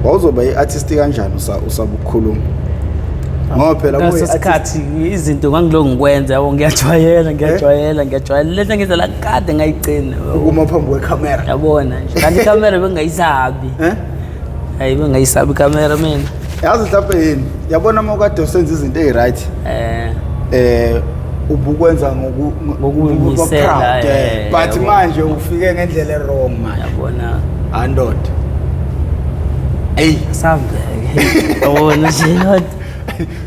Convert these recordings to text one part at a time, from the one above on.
Wawuzoba i-artist kanjani usabukhuluma? Ngoba phela Ngaleso kuyi-artist sikhathi izinto ngangilokhu ngikwenza, yabo, ngiyajwayela, ngiyajwayela, ngiyajwayela. Lento ngizela kade ngayigcina, yabo. Ukuma phambi kwekhamera. Yabona nje, kanti ikhamera bengayisabi. Eh? Hayi, bengayisabi ikhamera mina. Yazi mhlawumbe yini? Yabona uma ukade usenza izinto ezi-right, ubukwenza Ngokuyimisela, proud, but yabo. Manje ufike ngendlela e-wrong manje. Yabona. Andoda. Ey, Sambeke, yabona nje kodwa.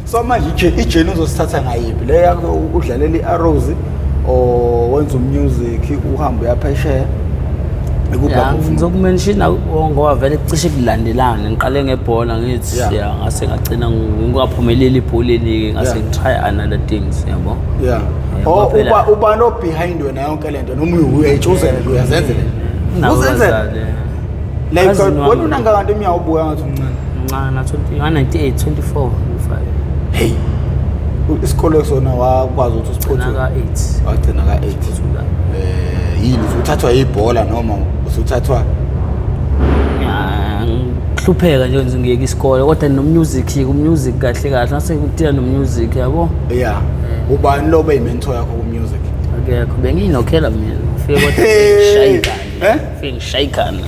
So manje ijeni uzosithatha ngayiphi? Le yakho udlalela i-Arrows or wenza umusic, uhambe uyaphesheya? Ikuphi Ya, lapho ufuna? Ngizokumenshina ngoba vele cishe kulandelana. Ngiqale ngebhola, ngithi ya, ngase ngagcina ngingaphumeleli ebholeni-ke, ngase ngitry another things, yabo. Yeah, Oh, ngoba phela- uba ubani o behind wena yonke lento, noma uyayitshuzela nje, uyazenzela nje? Nabo Uzenzela? abazali. Like Cousin wena wami. unanga kanti iminyaka, ubuka ngathi umncane. Mncane na 20, nga-98, 24, 25. Hey. Isikole sona wakwazi ukuthi usiphothule? Naka-8. Wagcina ka-8. Yini, usuthathwa ibhola noma usuthathwa Ngihlupheka nje nje, ngiyeka isikole, kodwa no-music, umusic kahle kahle ngase ngitila no-music, yabo. Yeah. Ubani lo beyi-mentor yakho ku-music? Akekho, bengiyinokhela mina, ngifike kodwa Hey. ngishayikana. Eh? Ngifike ngishayikana.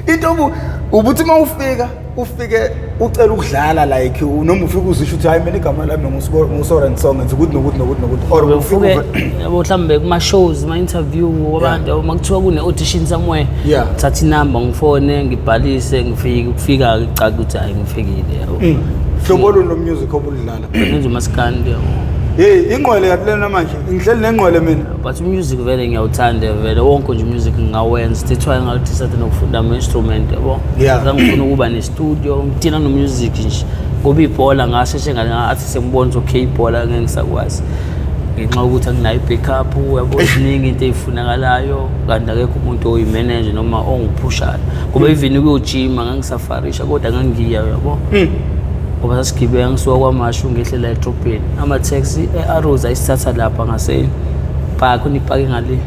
Into ubuthi uma ufika, ufike ucela ukudlala, like noma ufike uzisho ukuthi, "Hayi, mina igama lami nguSoren Song, ngenza ukuthi nokuthi nokuthi nokuthi," or ufike Befike, yabo, mhlawumbe kuma-shows, ma-interview abantu, yabo, makuthiwa kune-audition somewhere, thatha inamba, ngifone, ngibhalise, ngifike. Kufika-ke kucaca ukuthi hhayi, ngifikile, yabo. Hlobo luni lo music obuludlala? Ngenza umasikandi, yabo. Hey, ingqwele kathi lena manje, ngihleli nengqwele mina. But umusic vele ngiyawuthanda vele wonke nje umusic ngingawenza. That's why ngadecide nokufunda ama-instrument, yabo. Zange ngifuna ukuba ne-studio, ngithina no-music nje, ngoba ibhola ngasheshe ngathi sengibona ukuthi okay, ibhola ngeke ngisakwazi ngenxa yokuthi anginayo i-backup, yabo, ziningi into ey'funakalayo, kanti akekho umuntu oyi-manager noma ongiphushayo, ngoba even ukuyojima ngangisafarisha, kodwa ngangiya, yabo, ngoba sasigibeka ngisuka KwaMashu ngehlela edrobheni, ama-taxi e-Arrows ayisithatha lapha ngase park, khona ipaki ngale.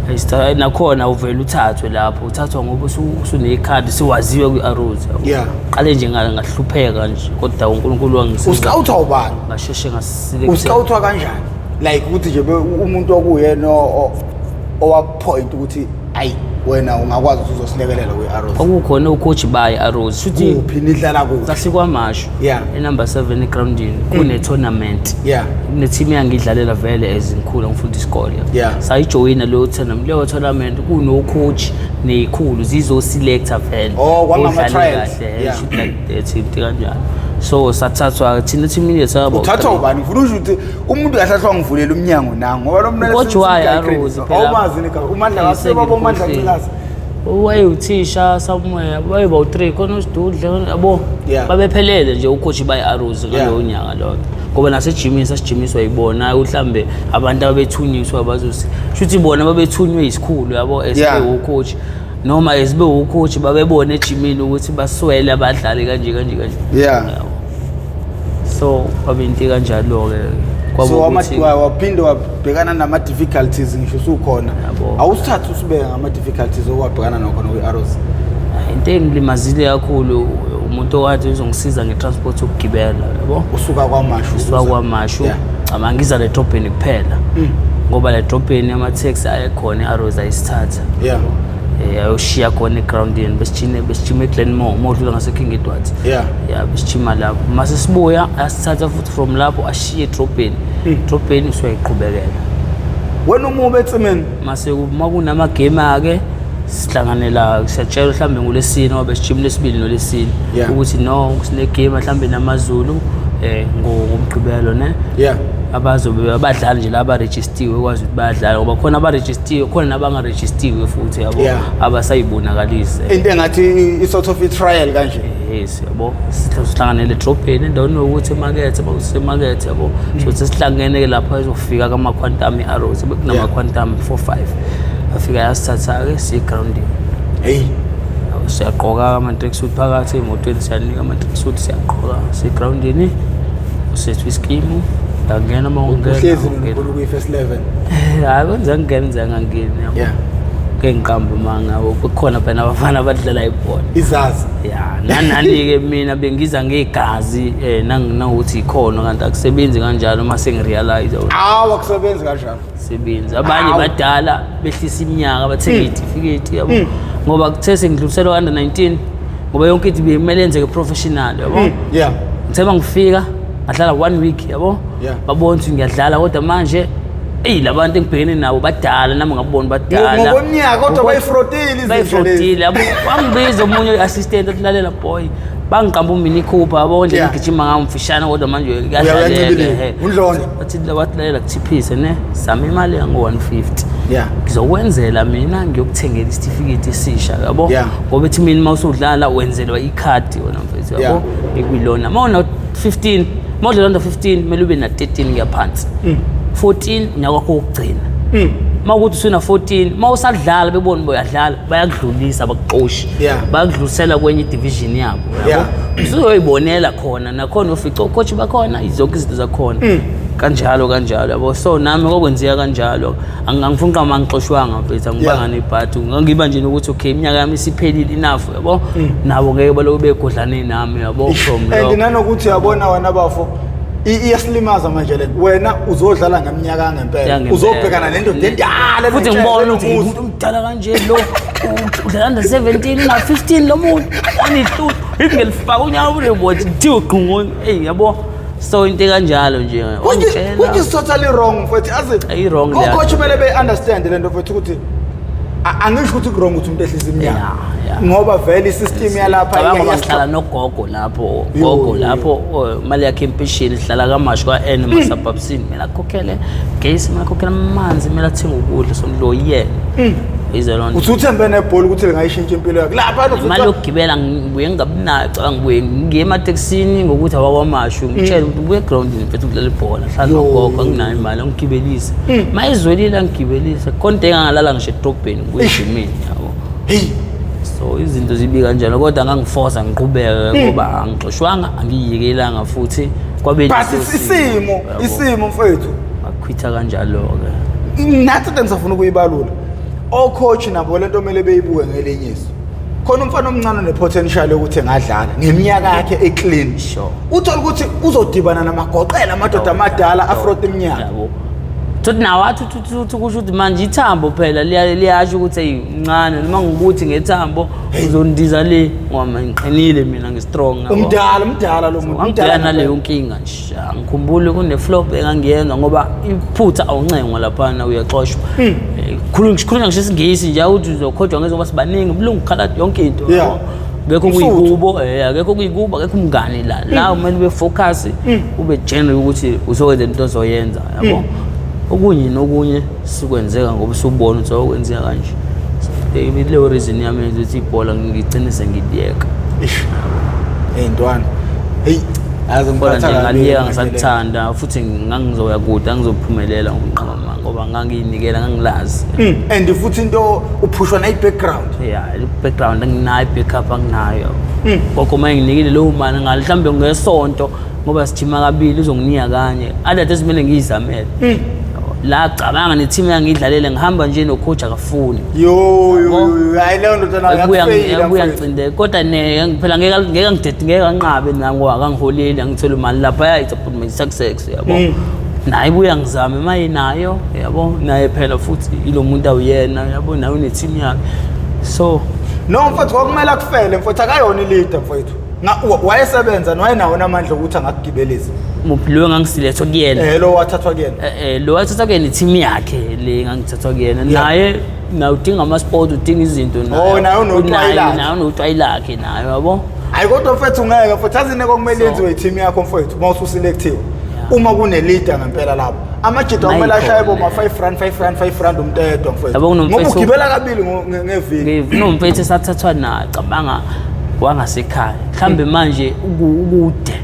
Ayisithatha nakhona, uvele uthathwe lapho, uthathwa ngoba usunekhadi, siwaziwe kwi-Arrows, yabo. Qale nje ngahlupheka nje, kodwa uNkulunkulu wangisiza. Uscoutwa ubani? Ngasheshe ngaselect. Uscoutwa kanjani? Like ukuthi nje umuntu okuyena owakupoint ukuthi, "Ayi, wena ungakwazi ukuthi uzosilekelela kwi-Arrows"? Kwakukhona ucoach bayo i-Arrows, shuthi. Kuphi, nidlala kuphi? SasikwaMashu, enumber 7 egroundini, kune-tournament. Kune-team yangidlalela vele as ngikhula, ngifunda isikole. Sayijoyina leyo tournament. Leyo tournament kuno-coach ney'khulu zizoselecta vele Oh, kwangama odlale trials. kahle, shit like that, into kanjalo. So sathathwa thina team yethu saba Uthathwa ubani? Ngifuna usho ukuthi umuntu kahle ahle wangivulela umnyango nangu, ngoba lo mntwana Ucoach wayo Arrows phela. Awumazi negama uMandla kasebabo, uMandla Ncikazi? Wayewuthisha somewhere, wayeba u-three khona, uSidudle, yabo. Babephelele nje ucoach bayi-Arrows ngalowo nyaka loyo, ngoba nasejimini sasijimiswa yibona. Mhlambe abantu ababethunyiswa bazosi, shuthi bona babethunywe isikhulu, yabo, esibe ucoach noma esibe ucoach, babebona ejimini ukuthi baswele abadlali kanje kanje kanje. Yabo. So kwabe into kanjalo-ke. So waphinde wabhekana nama-difficulties ngisho usukhona. Yabo. Awusithathe usibeke ngama-difficulties okwabhekana nakhona kwi-Arrows. Into engilimazile kakhulu, umuntu owathi uzongisiza nge-transport yokugibela, yabo. Usuka KwaMashu? Usuka KwaMashu. Cha, ngiza le drobheni kuphela, ngoba le drobheni ama-taxi ayekhona, i-Arrows ayisithatha ayoshiya khona egroundini. Besijime, besijima eGlenmore, uma udlula ngase-King Edwards. Ya, besijima lapho, mase sibuya asithatha futhi from lapho, ashiye edrobheni. Edrobheni usuyayiqhubekela. Wena umubi etsimeni. Mase uma kunamagame-ake sihlanganela, siyatshelwa mhlawumbe ngolesine, ngoba besijima lesibili nolesine, ukuthi no, sinegame mhlawumbe namaZulu ngoMgqibelo ne. Abazobe abadlali nje laba abarejistiwe kwazi ukuthi bayadlala, ngoba khona abarejistiwe, khona nabangarejistiwe futhi, yabo, abasayibonakalise. Into engathi i-sort of i-trial kanje. Yes, yabo, sihlanganele edrobheni endaweni yokuthi emakethe, bakusemakethe, yabo. So sesihlangene-ke lapho, ezofika kama-Quantum i-Arrows, bekunama-Quantum 4, 5, afika yasithatha-ke siye egrawundini. Hey. Siyagqoka ama-tracksuit phakathi emotweni, siyanika ama-tracksuit, siyagqoka, siyegrawundini, usethu iskimu, ngangena uma ungena. Uhlezi ungena. nonkulu kwi-first 11? Hayi, kwenza ngingena, nze ngangeni, yabo. Ke ngiqamba manga kukhona phela abafana abadlala ibhola. Izazi. Ya, nanani-ke mina bengiza ngegazi nangokuthi ikhona, kanti akusebenzi kanjalo uma sengirealize. Hawu, akusebenzi kanjalo. Sebenzi abanye badala behlisa iminyaka, bathenga iy'tifiketi, yabo, ngoba kuthe sengidluliselwa under 19, ngoba yonke into bekumele yenzeke professional, yabo. Ngithe uma ngifika ngadlala one week, yabo. Babona ukuthi ngiyadlala, kodwa manje eyi, labantu engibhekene nabo badala, nami ngabona badala. Ngokweminyaka, kodwa bayifrotile izinto lezi. Bayifrotile, yabo. Wangibiza omunye i-assistant, athi, "Lalela boy." Bangiqamba uMini Cooper, yabo, nje ngigijima ngawo mfishane, kodwa manje kuyadlaleka. Uyancibilika. Undlondlo. Wathi, "Lalela, kuthiphise ne zama imali yango-150, ngizokwenzela mina, ngiyokuthengela isitifiketi esisha," yabo. Ngoba ethi mina uma usudlala wenzelwa ikhadi wena mfethu, yabo, ekwilona uma una 15, uma udlala under 15 kumele ube na 13 ngiyaphansi, 14 unyaka wakho wokugcina. Uma ukuthi usuna 14, uma usadlala bebona uba uyadlala, bayakudlulisa, bakuxoshi, bayakudlulisela kwenye idivision yabo, yabo. Usuzoyibonela khona nakhona, ufica ocoach bakhona, zonke izinto zakhona, kanjalo kanjalo, yabo. So nami kwakwenzeka kanjalo. Angifuni qama, angixoshwanga mfethu, angibanga nebhadi, ngangiba nje nokuthi okay, iminyaka yami isiphelile, enough, yabo. Nabo ngeke baloku begodlane nami, yabo, from And lokho. Nanokuthi uyabona wena bafo, iyasilimaza manje le, wena uzodlala ngeminyaka yangempela. Yangempela. Uzobhekana nendoda endala futhi enetshebe, ngibona ukuthi enomuzi. umuntu omdala kanje lo udlala under 17, una 15 lo muntu onehluthu, ingelifaka unyawo ulebothi kuthiwe gqungo, ey, yabo. So into kanjalo nje. Which is totally wrong mfethu, azi. I-wrong leyo. Ocoach kumele be-understand le nto mfethu, ukuthi angisho ukuthi ku-wrong ukuthi umuntu ehlise iminyaka, ngoba vele isystem yalapha Cabanga ngoba ngihlala nogogo lapho. Yo, Gogo yo, yo. lapho, oh, imali yakhe impesheni, sihlala kamashu kwa-N masabhabsini, kumele akhokhele gesi, kumele akhokhele amanzi, kumele athenge ukudla, so lo yena yize loo nto. Uthi uthembe nebhola ukuthi lingayishintsha impilo yakhe lapha. Imali yokugibela ngibuye ngingabinayo. Cabanga ngibuye ngiye ematekisini ngokuthi awakwamashu, ngitshele ukuthi ubuye egrawundini mfethu, ukudlala ibhola, hlala nogogo, anginayo imali, angigibelise. Ma izwelile angigibelise khona, into engangalala ngisho edrobheni, ngibuye ejimini, yabo. Hey. So izinto zibi kanjalo, kodwa ngangifosa ngiqhubeke ngoba angixoshwanga, angiyikelanga futhi kwabe But leso isimo yabo. Isimo mfethu. Ngakhwitha kanjalo-ke. Nathi into engisafuna ukuyibalula, ocoach nabo lento kumele beyibuke ngelinye iso. Khona umfana omncane one-potential yokuthi engadlala ngeminyaka yakhe eclean, uthole ukuthi uzodibana namagoqela, amadoda amadala afrota iminyaka. Yabo, thothi nawo athi uthi uthi kusho ukuthi manje ithambo phela liyasho ukuthi eyi, mncane, noma ngikuthi ngethambo uzondiza le, ngoba manje ngiqinile mina, ngi-strong, yabo. Umdala, umdala lo muntu. Ngangibhekana Umdala. naleyo nkinga nje. Angikhumbuli kune-flop engangiyenza, ngoba iphutha awuncengwa laphana, uyaxoshwa. Khulunywa ngisho isiNgisi nje, awuthi uzokhojwa ngezoba sibaningi, umlungu, khaladi, yonke into, yabo. Akekho Umsuthu. kuyikubo, akekho kuyikubo, akekho umngani la la, kumele ube focus, ube general ukuthi uzokwenza into ozoyenza, yabo. Okunye nokunye sikwenzeka ngoba usubona ukuthi okwenzeka kanje. So, leyo reason yami yenza ukuthi ibhola ngigcine sengiliyeka. Ish. Hey ntwana, hey, yazi Kodwa ngiphatha nje kabi ngaliyeka manje le. ngisakuthanda futhi ngangizoya kude, ngangizophumelela ngokunqama ngoba ngangiyinikela, ngangilazi. And futhi into uphushwa nayi-background. Ya, i-background anginayo, i-backup anginayo. Gogo uma enginikile leyo mali ngale mhlawumbe ngesonto, ngoba sijima kabili, uzonginika kanye, other esimele ngiyizamele la. Cabanga ne-team yangidlalele, ngihamba nje nocoach akafuni. Yo yo yo, hayi, leyo ndoda nayo yakufeyila, Yabuya mfethu. ngicinde, kodwa ne phela ngeke ngeke ngidede, ngeke anqabe nami ngoba akangiholeli, angitholi imali lapha. It's about my success, yabo. Naye ibuya ngizame uma inayo, yabo, naye phela futhi ilo muntu awuyena, yabo, naye une-team yakhe, so No mfethu, kwakumele akufele mfethu, akayona i-leader mfethu. Wayesebenza wayenawo namandla ukuthi angakugibelisa. Muphi, lo engangisilethwa kuyena? Lo wathathwa kuyena. Lo wathathwa kuyena, i-team yakhe le engangithathwa kuyena. Naye naye udinga ama-sport, udinga izinto. Oh, naye unotwayi lakhe. Naye unotwayi lakhe naye, yabo. Hayi kodwa mfethu, ngeke mfethu, azine kwakumele yenziwe i-team yakho mfethu uma ususelectiwe. Uma kune-leader ngempela lapho, amajida kumele ashaye boma 5 rand, 5 rand, 5 rand umuntu oyedwa mfethu. Yabo, Ngoba ugibela kabili ngeviki. Kunomfethu esathathwa naye, cabanga, wangasekhaya mhlambe manje ukude,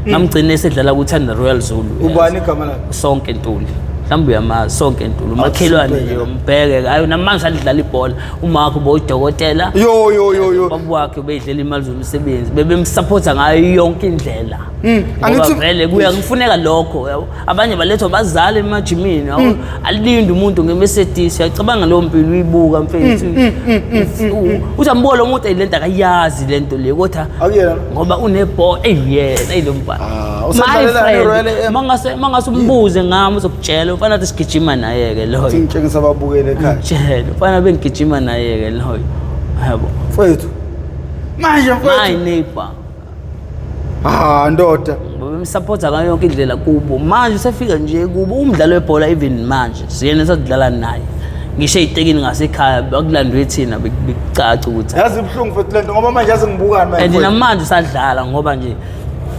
ngamgcina esedlala ku-Thanda Royal Zulu. Ubani igama lakhe? Sonke Ntuli. Mhlawumbe uyamazi sonke Ntuli, umakhelwane nje, umbheke. Hayi, namanje alidlala ibhola. Uma wakhe ubodokotela. Yo yo yo yo. Baba wakhe ubeyidlela imali zomsebenzi, bebemsupporta ngayo yonke indlela. Ngoba Angithi vele kuya kufuneka lokho, yabo. Abanye balethwa abazali emajimini, yabo. Alinde umuntu ngeMercedes, uyacabanga leyo mpilo uyibuka mfethu. Uthi ambuka lo muntu lento akayazi lento le, kodwa Akuyena. ngoba unebhola, eyena eyilo mfana. Ah, My usedlalela friend, ne-Royal AM. mangase umbuze ngami uzokutshela, umfana athi sigijima naye-ke loyo. Ngitshengisa ababukele ekhaya. Ngitshela, umfana bengigijima naye-ke loyo. Yabo. Mfethu. Manje My mfethu. neighbor. Ah, ndoda. Bemsupporta ngayo yonke indlela kubo. Manje usefika nje kubo umdlalo webhola, even manje siyena sadlala naye. Ngisho ey'tekini ngasekhaya bakulandwe thina, bekucaca ukuthi Yazi ibuhlungu mfethu lento, ngoba manje yazi ngibukani manje. And Mfethu. namanje usadlala, ngoba nje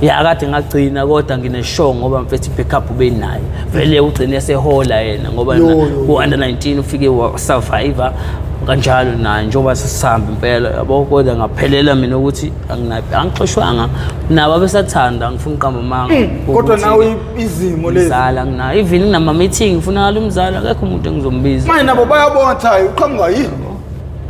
ya kade ngagcina, kodwa ngine-sure ngoba mfethu i-backup ubenayo vele, ugcine esehola yena ngoba Yo, yo, yo. ku-under 19 ufike wa-survive kanjalo naye njengoba sesihamba impela, yabo. Kodwa ngaphelela mina ukuthi angixoshwanga, nabo abesathanda, ngifuna uqamba amanga. Kodwa nawe izimo lezi. Mzala nginayo, even kunama-meeting ngifunakala umzala, akekho umuntu engizombiza. Manje nabo bayabona ukuthi hayi, uqhamuka yini.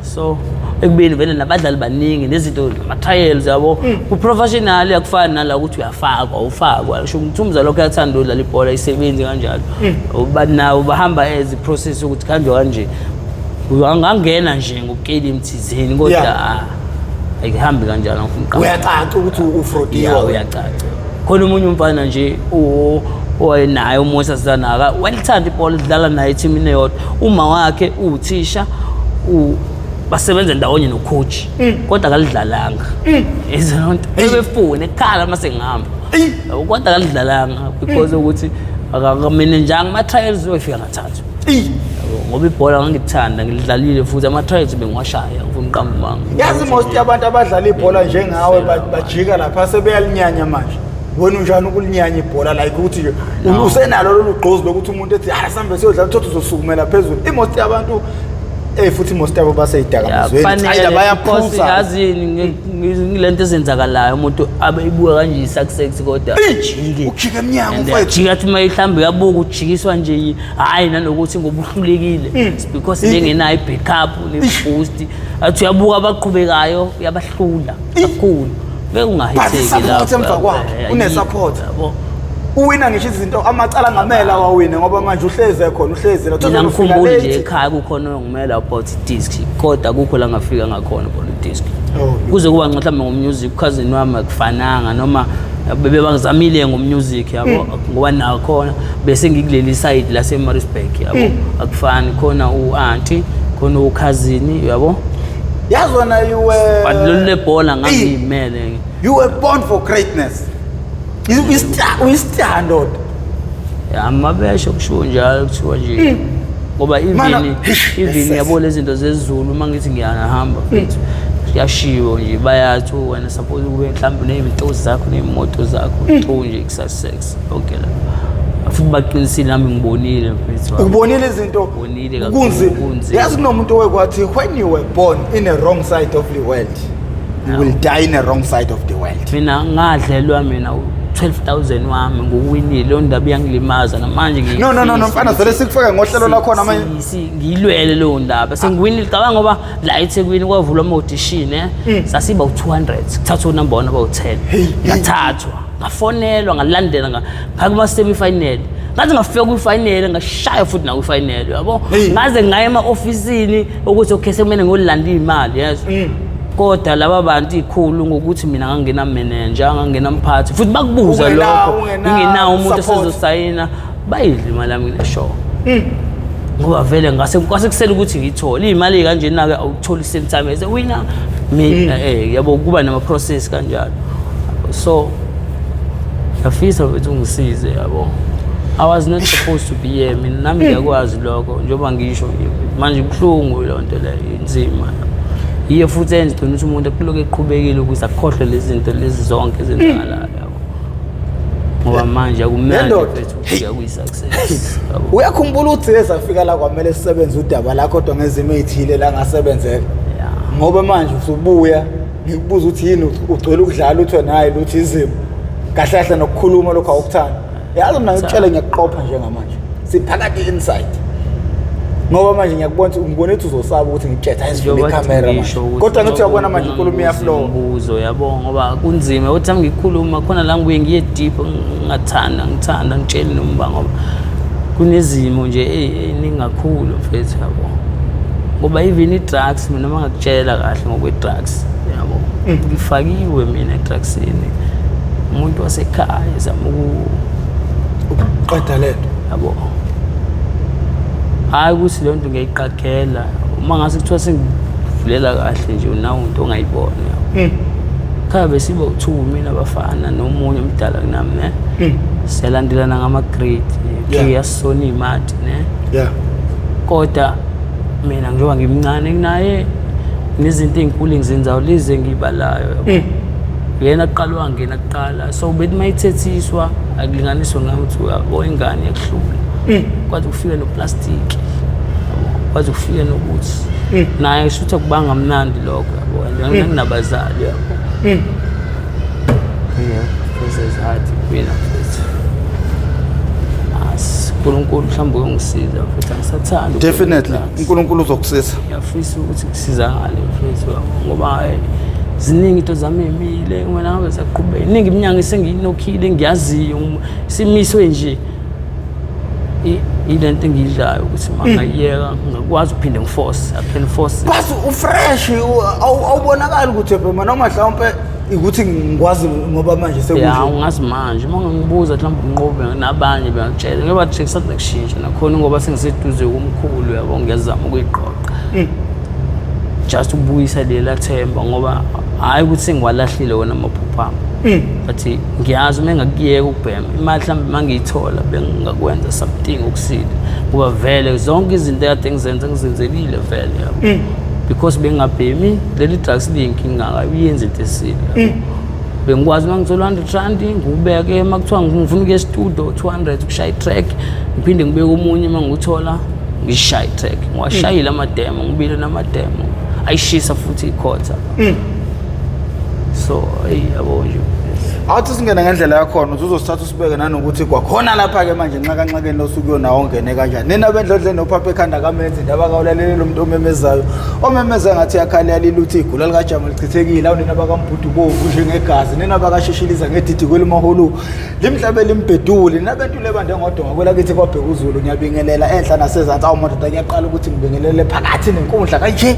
So ekubeni vele nabadlali baningi nezinto, ama-trials, yabo, ku-professional akufani nala ukuthi uyafakwa ufakwa. Sho ukuthi umzali wakho uyathanda udlala ibhola, isebenzi kanjalo. Nawo bahamba as i-process ukuthi kanje kanje angangena nje ngokukeli emthizeni, kodwa ah, ayikuhambi kanjalo, ngifuna ukuqamba. Uyacaca ukuthi Ya, ufrodiwe. uyacaca. Khona omunye umfana nje owayenaye uMoses Zanaka, walithanda ibhola, lidlala naye ethimini eyodwa. Uma wakhe uwuthisha, basebenza ndawonye nocoach, kodwa akalidlalanga. Izona nto bebefuna ekhala mase ngihamba. Eyi. Yabo, kodwa akalidlalanga because ukuthi akamenenjanga ama-trials, wefika ngathathwa. Eyi. Yabo, ngoba ibhola ngangithanda, ngilidlalile futhi ama-trials bengiwashaya, ngifuna uqamba amanga. Yazi most yabantu abadlala ibhola njengawe bajika lapha sebeyalinyanya manje. Wena unjani ukulinyanya ibhola, like ukuthi nje No. usenalo lolu gqozi lokuthi umuntu ethi hayi, sambe siyodlala, uthotha uzosukumela phezulu? I-most yabantu futhi most yabo baseyidakamizweni. Kufanele, Either because bayaphuza. yazini ngilento ezenzakalayo, umuntu abe ibuka kanje i-success kodwa ajike. Ujike emnyango And mfethu. ajike athi uma mhlawumbe uyabuka ujikiswa nje, hhayi nanokuthi ngoba uhlulekile. It's because bengenayo i-backup ne-boost. Athi uyabuka abaqhubekayo, uyabahlula kakhulu. But Bekungahitheki i-support lapho. emva kwakhe, une-support. Yabo. Uwina ngisho izinto amacala ngamele awawine, ngoba manje uhlezi ekhona, uhlezi la. Mina ngikhumbule nje ekhaya kukhona ongimele about i-disc, kodwa akukho la ngafika ngakhona about i-disc. Oh, Kuze kuba mhlawumbe ngomusic cousin wami akufananga, noma bebangizamile ngomusic, yabo, ngoba nakhona bese ngikuleli side lase Maritzburg, yabo, akufani, khona u-auntie, khona ukhazini, yabo. Yazi wena you were But lolu lebhola ngangiyimele. You were born for greatness. Uyi-star ndoda. Ya, mabesho kushiwo njalo, kuthiwa nje ngoba Mana, even even yes, yes. yabo lezi zinto zezulu, uma ngithi ngiyahamba mfethu, kuyashiwo nje, bayathi wena suppose kube mhlawumbe ney'nto zakho ney'moto zakho nto nje kusuccess yonke la, futhi baqinisile, nami ngibonile mfethu wami. Ubonile izinto. Ngibonile kakhulu, Kunzima. kunzima. Yazi kunomuntu owekwathi when you were born in a wrong side of the world, you will die in a wrong side of the world. Mina ngadlelwa mina u-12,000 wami ngokuwinile, leyo ndaba iyangilimaza namanje. No, no, no, no, mfana, vele sikufake ngohlelo lwakhona manje. Ngiyilwele leyo ndaba, sengiwinile, cabanga, ngoba la eThekwini kwavulwa ama-audition, sasiba u-200, kuthathwa unumber one abawu-10. Ngathathwa, ngafonelwa, ngalandela ngakuma-semi-final, ngaze ngafika kwi-final, ngashaya futhi nakwi-final, yabo. Ngaze ngaya ema-ofisini ukuthi okay, sekumele ngiyolanda iy'mali, yes. Kodwa laba bantu ikhulu ngokuthi mina ngangena-manager, ngangena-mphathi, futhi bakubuza lokho. Ungenawo Ngingenawo umuntu support. osezosayina, bayidla imali yami ngine-show, ngoba vele ngase kwase kusele ukuthi ngiyithole iy'mali ey'kanjena-ke, awutholi same time as a winner. Yabo, kuba nama-process kanjalo. So ngiyafisa mfethu ungisize, yabo. I was not supposed to be here mina, nami ngiyakwazi lokho njengoba ngisho manje, kubuhlungu leyo nto leyo, inzima yiyo futhi enza igcina ukuthi umuntu akuloku eqhubekile ukuze akhohlwe lezi zinto lezi zonke ezenzakalayo, yabo, ngoba manje akumnandi Lendoda. mfethu ukufika kwi-success, yabo. Uyakhumbula ukuthi safika la kwamele sisebenze udaba lakho, kodwa ngezimo ey'thile la ngasebenzeka. Ngoba manje usubuya ngikubuza ukuthi yini ugcwele ukudlala, uthi wena hayi lutho, izimo kahle kahle nokukhuluma lokho awukuthandi. Yazi mina ngikutshele, ngiyakuqopha njengamanje. Siphakathi inside. Ngoba manje ngiyakubona ukuthi ngibona ukuthi uzosaba ukuthi ngikutshele hayi sivule Njengoba ikhamera manje. ngisho ukuthi Kodwa ngithi uyabona manje inkulumo iyaflow. Umbuzo yabo ngoba kunzima ukuthi nami ngikhuluma khona la ngibuye ngiye deep ngingathanda ngithanda ngitshele noma ngoba kunezimo nje ey'ningi kakhulu mfethu yabo. Ngoba even i-drugs mina uma ngakutshela kahle ngokwe-drugs yabo ngifakiwe mina e-drugsini umuntu wasekhaya zama Ukuqeda lento. Yabo hhayi ukuthi leyo nto ngiyayiqakhela uma ngase kuthiwa sengivulela kahle nje unawo into ongayibona yabo. Khaya besiba u-two mina abafana nomunye omdala kunami ne siyalandelana ngama-grade. Yasona iy'madi ne kodwa mina njengoba ngimncane kunaye nezinto ey'nkulu engizenzayo lezi engiyibalayo yabo. Yena kuqala wangena kuqala so bethi uma ithethiswa akulinganiswa ngami ukuthi uyabo ingane yakuhlula kwaze kufike noplastiki yabo, kwaze kufike nokuthi naye shuthi akubanga mnandi lokho yabo and anginabazali yabo. Yeah, this is hard mina mfethu. As uNkulunkulu mhlawumbe uyongisiza mfethu angisathandi ukubhema Definitely i-drugs. uNkulunkulu uzokusiza. Ngiyafisa ukuthi kusizakale mfethu yabo, ngoba hhayi ziningi into zami ey'mile wena ngabe saqhubeka iningi iminyaka esengiyinokhile engiyaziyo simiswe nje ile nto engiyidlayo ukuthi uma ngayiyeka ngingakwazi ukuphinde ngiforce, I can force it. Basi ufresh awubonakali ukuthi ebhema noma mhlawumpe ukuthi ngikwazi ngoba manje Ya sekunje. ungazi manje uma ngibuza mhlawumbe unqobe nabanye bengakutshela ngoba nje kusanda kushintsha nakhona ngoba sengiseduze komkhulu yabo ngiyazama ukuyiqoqa just ukubuyisa lela themba ngoba hhayi ukuthi sengiwalahlile wona amaphupho ami but ngiyazi uma engakuyeka ukubhema imali mhlawumbe uma ngiyithola bengingakwenza something okusile ngoba vele zonke izinto ekade ngizenza ngizenzelile vele yabo because bengingabhemi leli drugs liyinkinga akayenzi into esile yabo. Bengikwazi uma ngithola 100 rand ngiwubeke uma kuthiwa ngifuna ukuya estudio 200 ukushaya i-track ngiphinde ngibeke omunye uma ngiwuthola ngishaye i-track ngiwashayile amademo ngibile namademo ayishisa futhi ikhotha so eyi yabo nje. Awuthi singene ngendlela yakhona uthi uzosithatha usibeke nanokuthi kwakhona lapha-ke manje nxakanxakeni losuku nawo ungene kanjani nina bendlondle nophapha ekhanda kamenzi indaba kawulaleli lo muntu omemezayo omemeza ngathi yakhala yalila uthi igula likajama lichithekile awu nina bakambhudu bovu njengegazi nina bakashishiliza ngedidi kwelimaholu limhlabe limbhedule nina bentule bande ngodonga kwelakithi kwabheka uzulu ngiyabingelela enhla nasezansi awu madoda ngiyaqala ukuthi ngibingelele phakathi nenkundla kanje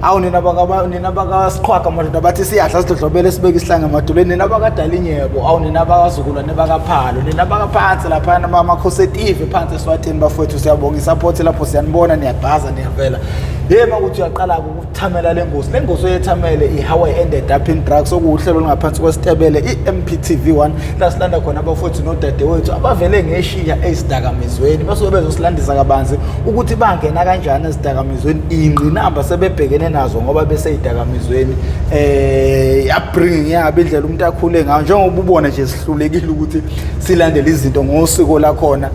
awu nina baka nina bakasiqhwaga madoda bathi siyadla sidlodlobele sibeke isihlanga emadolweni nina bakadalinyebo awu nina bakazukulwane bakaphalo nina bakaphansi laphana amakhosetive phansi eswatini bafowethu siyabonga isupport lapho siyanibona niyabhaza niyavela yema ukuthi uyaqala ukuthamela le ngosi le ngosi oyethamele i-How I Ended Up in Drugs okuwuhlelo olungaphansi kwesitebele i-MPTV 1 la silanda khona abafowethu nodadewethu abavele ngeshiya ezidakamizweni basuke bezosilandisa kabanzi ukuthi bangena kanjani ezidakamizweni ingqinamba sebebhekene nazo ngoba beseyidakamizweni upbringing yabo indlela umuntu akhule ngayo njengoba ubona nje sihlulekile ukuthi silandele izinto ngosiko lakhona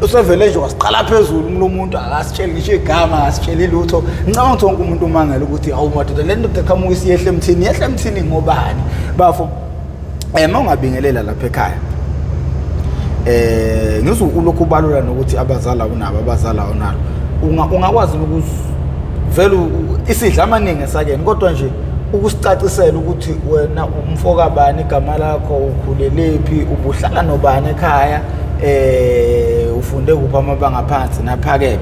usevele nje wasiqala phezulu umuntu umuntu akasitsheli ngisho igama akasitsheli lutho ngicabanga ukuthi wonke umuntu umangela ukuthi awu madoda le ndoda eqhamuka isiyehle emthini yehle emthini ngobani bafo uma ungabingelela lapha ekhaya ngizwe ulokhu ubalula nokuthi abazali awunabo abazali awunalo ungakwazi ukuvela isidla amaningi esakeni kodwa nje ukusicacisela ukuthi wena umfoka bani igama lakho ukhulelephi ubuhlala nobani ekhaya ufunde kuphi amabanga phansi naphakeme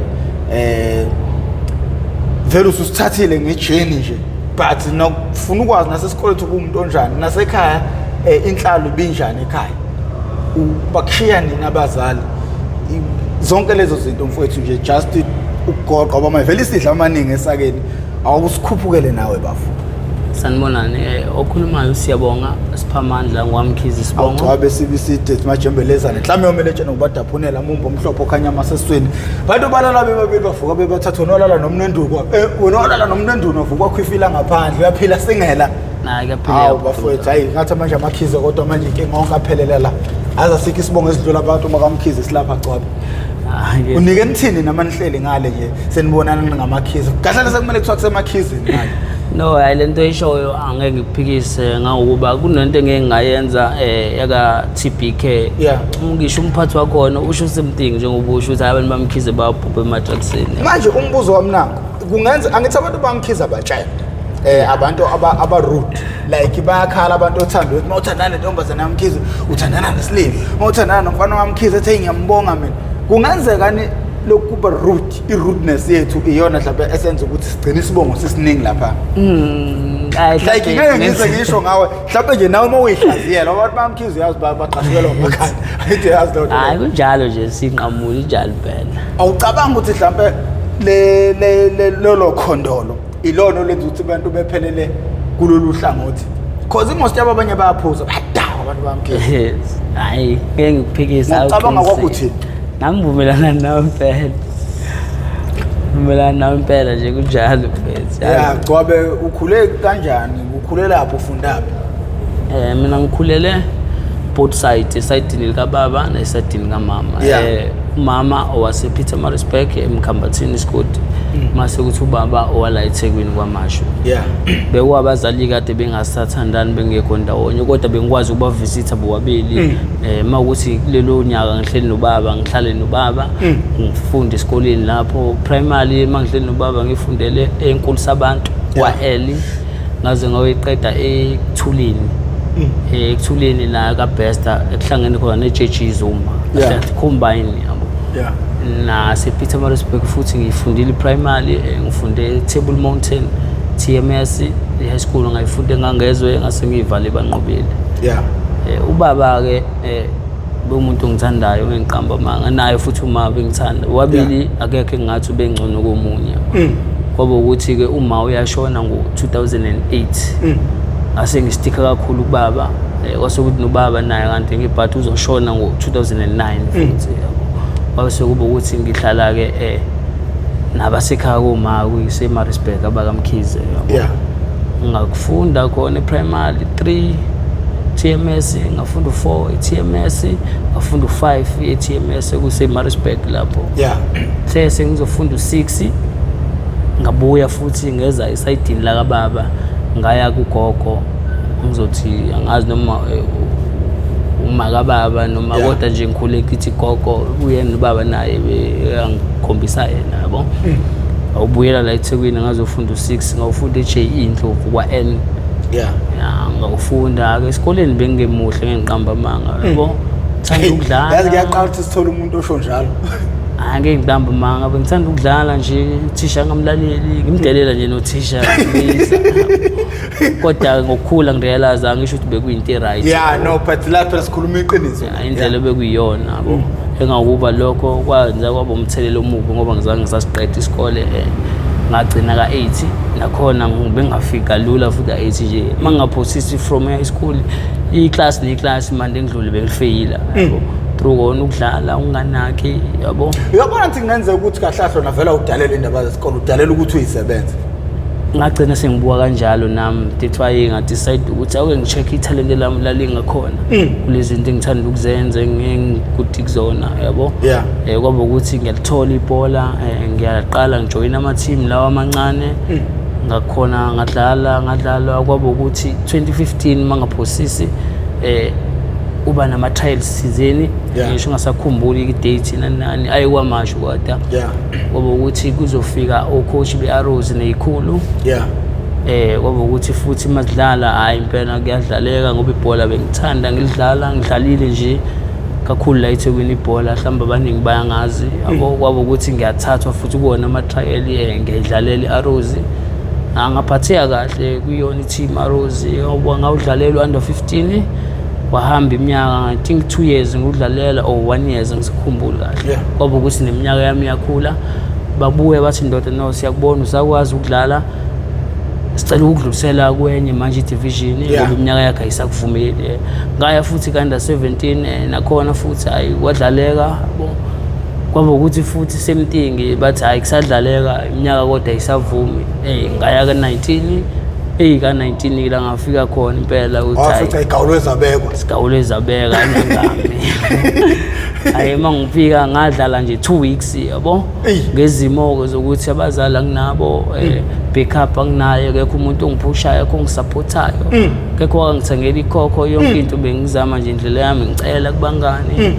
vele ususithathile ngejourney nje but nokufuna ukwazi nasesikoleni ukuthi umuntu onjani nasekhaya inhlalo ibinjani ekhaya bakushiya nini abazali zonke lezo zinto mfowethu nje just ukugoqa ngoba manje vele isidla amaningi esakeni awusikhuphukele nawe bafo. Sanibonani okhulumayo siyabonga Siphamandla ngwamkhize sibongo. Awugcwabe sibiside majembelezane mhlawumbe yomele tshena ngobadaphunela mumbo omhlophe okhanya amasesweni bantu balala bebabili bavuka bebathathu wena walala nomnenduku wena walala nomnenduku wavuka wakhwifila ngaphandle uyaphila singela. Nayi kuyaphila. Hawu bafowethu hayi ngathi manje amakhize kodwa manje inkinga onke aphelele la aze asikho isibongo esidlula abantu bakamkhize silapha gcwabe. Unike nithini namanihleli ngale nje senibonana ningamakhize kahle sekumele kuthiwa kusemakhizini manje. No, hayi, lento eshoyo angeke ngikuphikise, ngangokuba kunento engeke ngayenza yaka TBK. Ngisho umphathi wakhona usho same thing njengoba usho ukuthi hayi, abantu bamkhize bayabhubha ema-drugsini. Manje umbuzo wami nanku: kungenza angithi abantu bamkhiza batshela abantu aba rude, like bayakhala abantu othanda ukuthi mawuthandana nentombazane yamkhize uthandana nesilima, mawuthandana nomfana wamkhize ethi, "Hey, ngiyambonga mina." Kungenzeka ni lokuba rude, i-rudeness yethu iyona mhlawumbe esenza ukuthi sigcine isibongo sisiningi lapha? Hayi, like ngeke ngize ngisho ngawe, mhlawumbe nje nawe uma uyihlaziyela abantu bamkhize, uyazi baqashukelwa ngamakhanda, angithi yazi leyo nto Hayi, leyo. Kunjalo nje, sinqamula injalo impela. Awucabanga ukuthi mhlawumbe le le le lolo khondolo ilona olwenza ukuthi abantu bephelele kulolu hlangothi? Cause i-most yabo abanye bayaphuza, bayadawa abantu bamkhize. Yes. Hayi, ngeke ngikuphikise. Ngokucabanga kwakho Awuqinisile. uthini? Nami ngivumelana nawe impela, vumelana nawe impela nje, kunjalo mfethu. Ya, Gcwabe, ukhule kanjani? Ukhule lapho, ufundaphi? Mina ngikhulele both side, esayidini likababa nesayidini kamama. Umama owase Pietermaritzburg, eMkhambathini isigodi, mase kuthi ubaba owala eThekwini kwaMashu. Bekuwabazali kade bengasathandani, bengekho ndawonye, kodwa bengikwazi ukubavisitha bobabili. Mawukuthi kulelo nyaka ngihleli nobaba, ngihlale nobaba, ngifunde esikoleni lapho primary. Mangihleli nobaba ngifundele enkulu sabantu kwa-L, ngaze ngayoyiqeda ekuthuleni, ekuthuleni la kaBester, ekuhlangene khona ne-JG Zuma. Kahle combine, yabo. Nase-Pietermaritzburg futhi ngiyifundile i-primary, ngifunde e-Table Mountain TMS, i-high school ngayifunde ngangezwe, ngase ngiyivale banqobile. Ubaba-ke bewumuntu ongithandayo, ngiqamba amanga naye futhi uma bengithanda wabili, akekho engingathi ubengcono komunye. Kwaba ukuthi-ke uma uyashona ngo-2008, ngase ngistikha kakhulu kubaba. Kwase kuthi nobaba naye kanti ngibhathi uzoshona ngo-2009 futhi, yabo. Kwabe sekuba ukuthi ngihlala-ke nabasekhaya koma kuyise-Maritzburg abakamkhize, yabo. Ngakufunda khona e-primary 3 TMS, ngafunda u4 e-TMS, ngafunda u5 e-TMS kuse-Maritzburg lapho. Sengizofunda u6, ngabuya futhi ngeza esayidini lakababa, ngaya kugogo, ngizothi angazi noma uma kababa noma kodwa nje ngikhule ngithi gogo uyena ubaba, naye angikhombisa yena, yabo. Awubuyela la eThekwini, ngazofunda u6, ngawufunda e-JE Ndlovu kwa-N. Ya, ngawufunda-ke esikoleni, bengingemuhle, ngengiqamba amanga, yabo, thanda ukudlala. Yazi kuyaqala ukuthi sithole umuntu osho njalo. Hayi, ngeke ngiqambe amanga, bengithanda ukudlala nje, uthisha ngamlaleli, ngimdelela nje nothisha ngimisa. Kodwa ngokukhula ngirealize, angisho ukuthi bekuyinto e-right. Yeah, no, but lapha sikhuluma iqiniso. Ya, indlela ebekuyiyona, yabo, engakuba lokho kwenza kwaba umthelela omubi ngoba ngizange ngisasiqeda isikole. Ngagcina ka-8 nakhona bengingafiki kalula futhi ka-8 nje, uma ngingaphosisi from high school, iklasi neklasi manje engidlule bengifeyila, yabo, through kona ukudlala unganaki, yabo. Uyabona ukuthi kungenzeka ukuthi kahle kahle wena vele udalela indaba zesikole, udalela ukuthi uyisebenze. Ngagcina sengibuka kanjalo nami, that's why ngadecide ukuthi ake ngi-check ithalente lami lalingakhona kulezi zinto engithanda ukuzenza, engikude kuzona, yabo. Kwaba ukuthi ngiyalithola ibhola, ngiyaqala ngijoyina ama-team lawa amancane, ngakhona ngadlala ngadlala. Kwaba ukuthi 2015, mangaphosisi, uba nama-trials thizeni. Ngisho ungasakhumbuli i-date nani nani, aye kwamasho kodwa kwaba ukuthi kuzofika o-coach be-Arrows neyikhulu. Kwaba ukuthi futhi masidlala, hayi impela kuyadlaleka, ngoba ibhola bengithanda ngilidlala, ngidlalile nje kakhulu la eThekwini ibhola, mhlawumbe abaningi bayangazi, yabo. Kwaba ukuthi ngiyathathwa futhi kuwona ama-trial, ngiyayidlalela i-Arrows. Ngaphatheka kahle kuyona i-team Arrows, ngoba ngawudlalela under 15, wahamba iminyaka, I think 2 years ngudlalela or 1 years, angisikhumbuli kahle. Kwaba ukuthi neminyaka yami iyakhula, babuye bathi, "Ndoda, no, siyakubona usakwazi ukudlala, sicela ukudlulisela kwenye manje i-division ngoba iminyaka yakhe ayisakuvumeli." Ngaya futhi ka-under 17, nakhona futhi hayi kwadlaleka, yabo. Kwaba ukuthi futhi same thing, bathi hayi kusadlaleka, iminyaka kodwa ayisavumi. Ngaya ka-19. Eyi ka-19 la ngafika khona impela ukuthi Wafica hayi igawulwe zabekwa. Sigawule zabeka nangami. Hayi, uma ngifika ngadlala nje 2 weeks, yabo. Eyi. Ngezimo-ke zokuthi abazali anginabo, backup anginayo, akekho umuntu ongiphushayo, akekho ongisupportayo, akekho wakangithengela ikhokho, yonke into bengizama nje indlela yami, ngicela kubangani.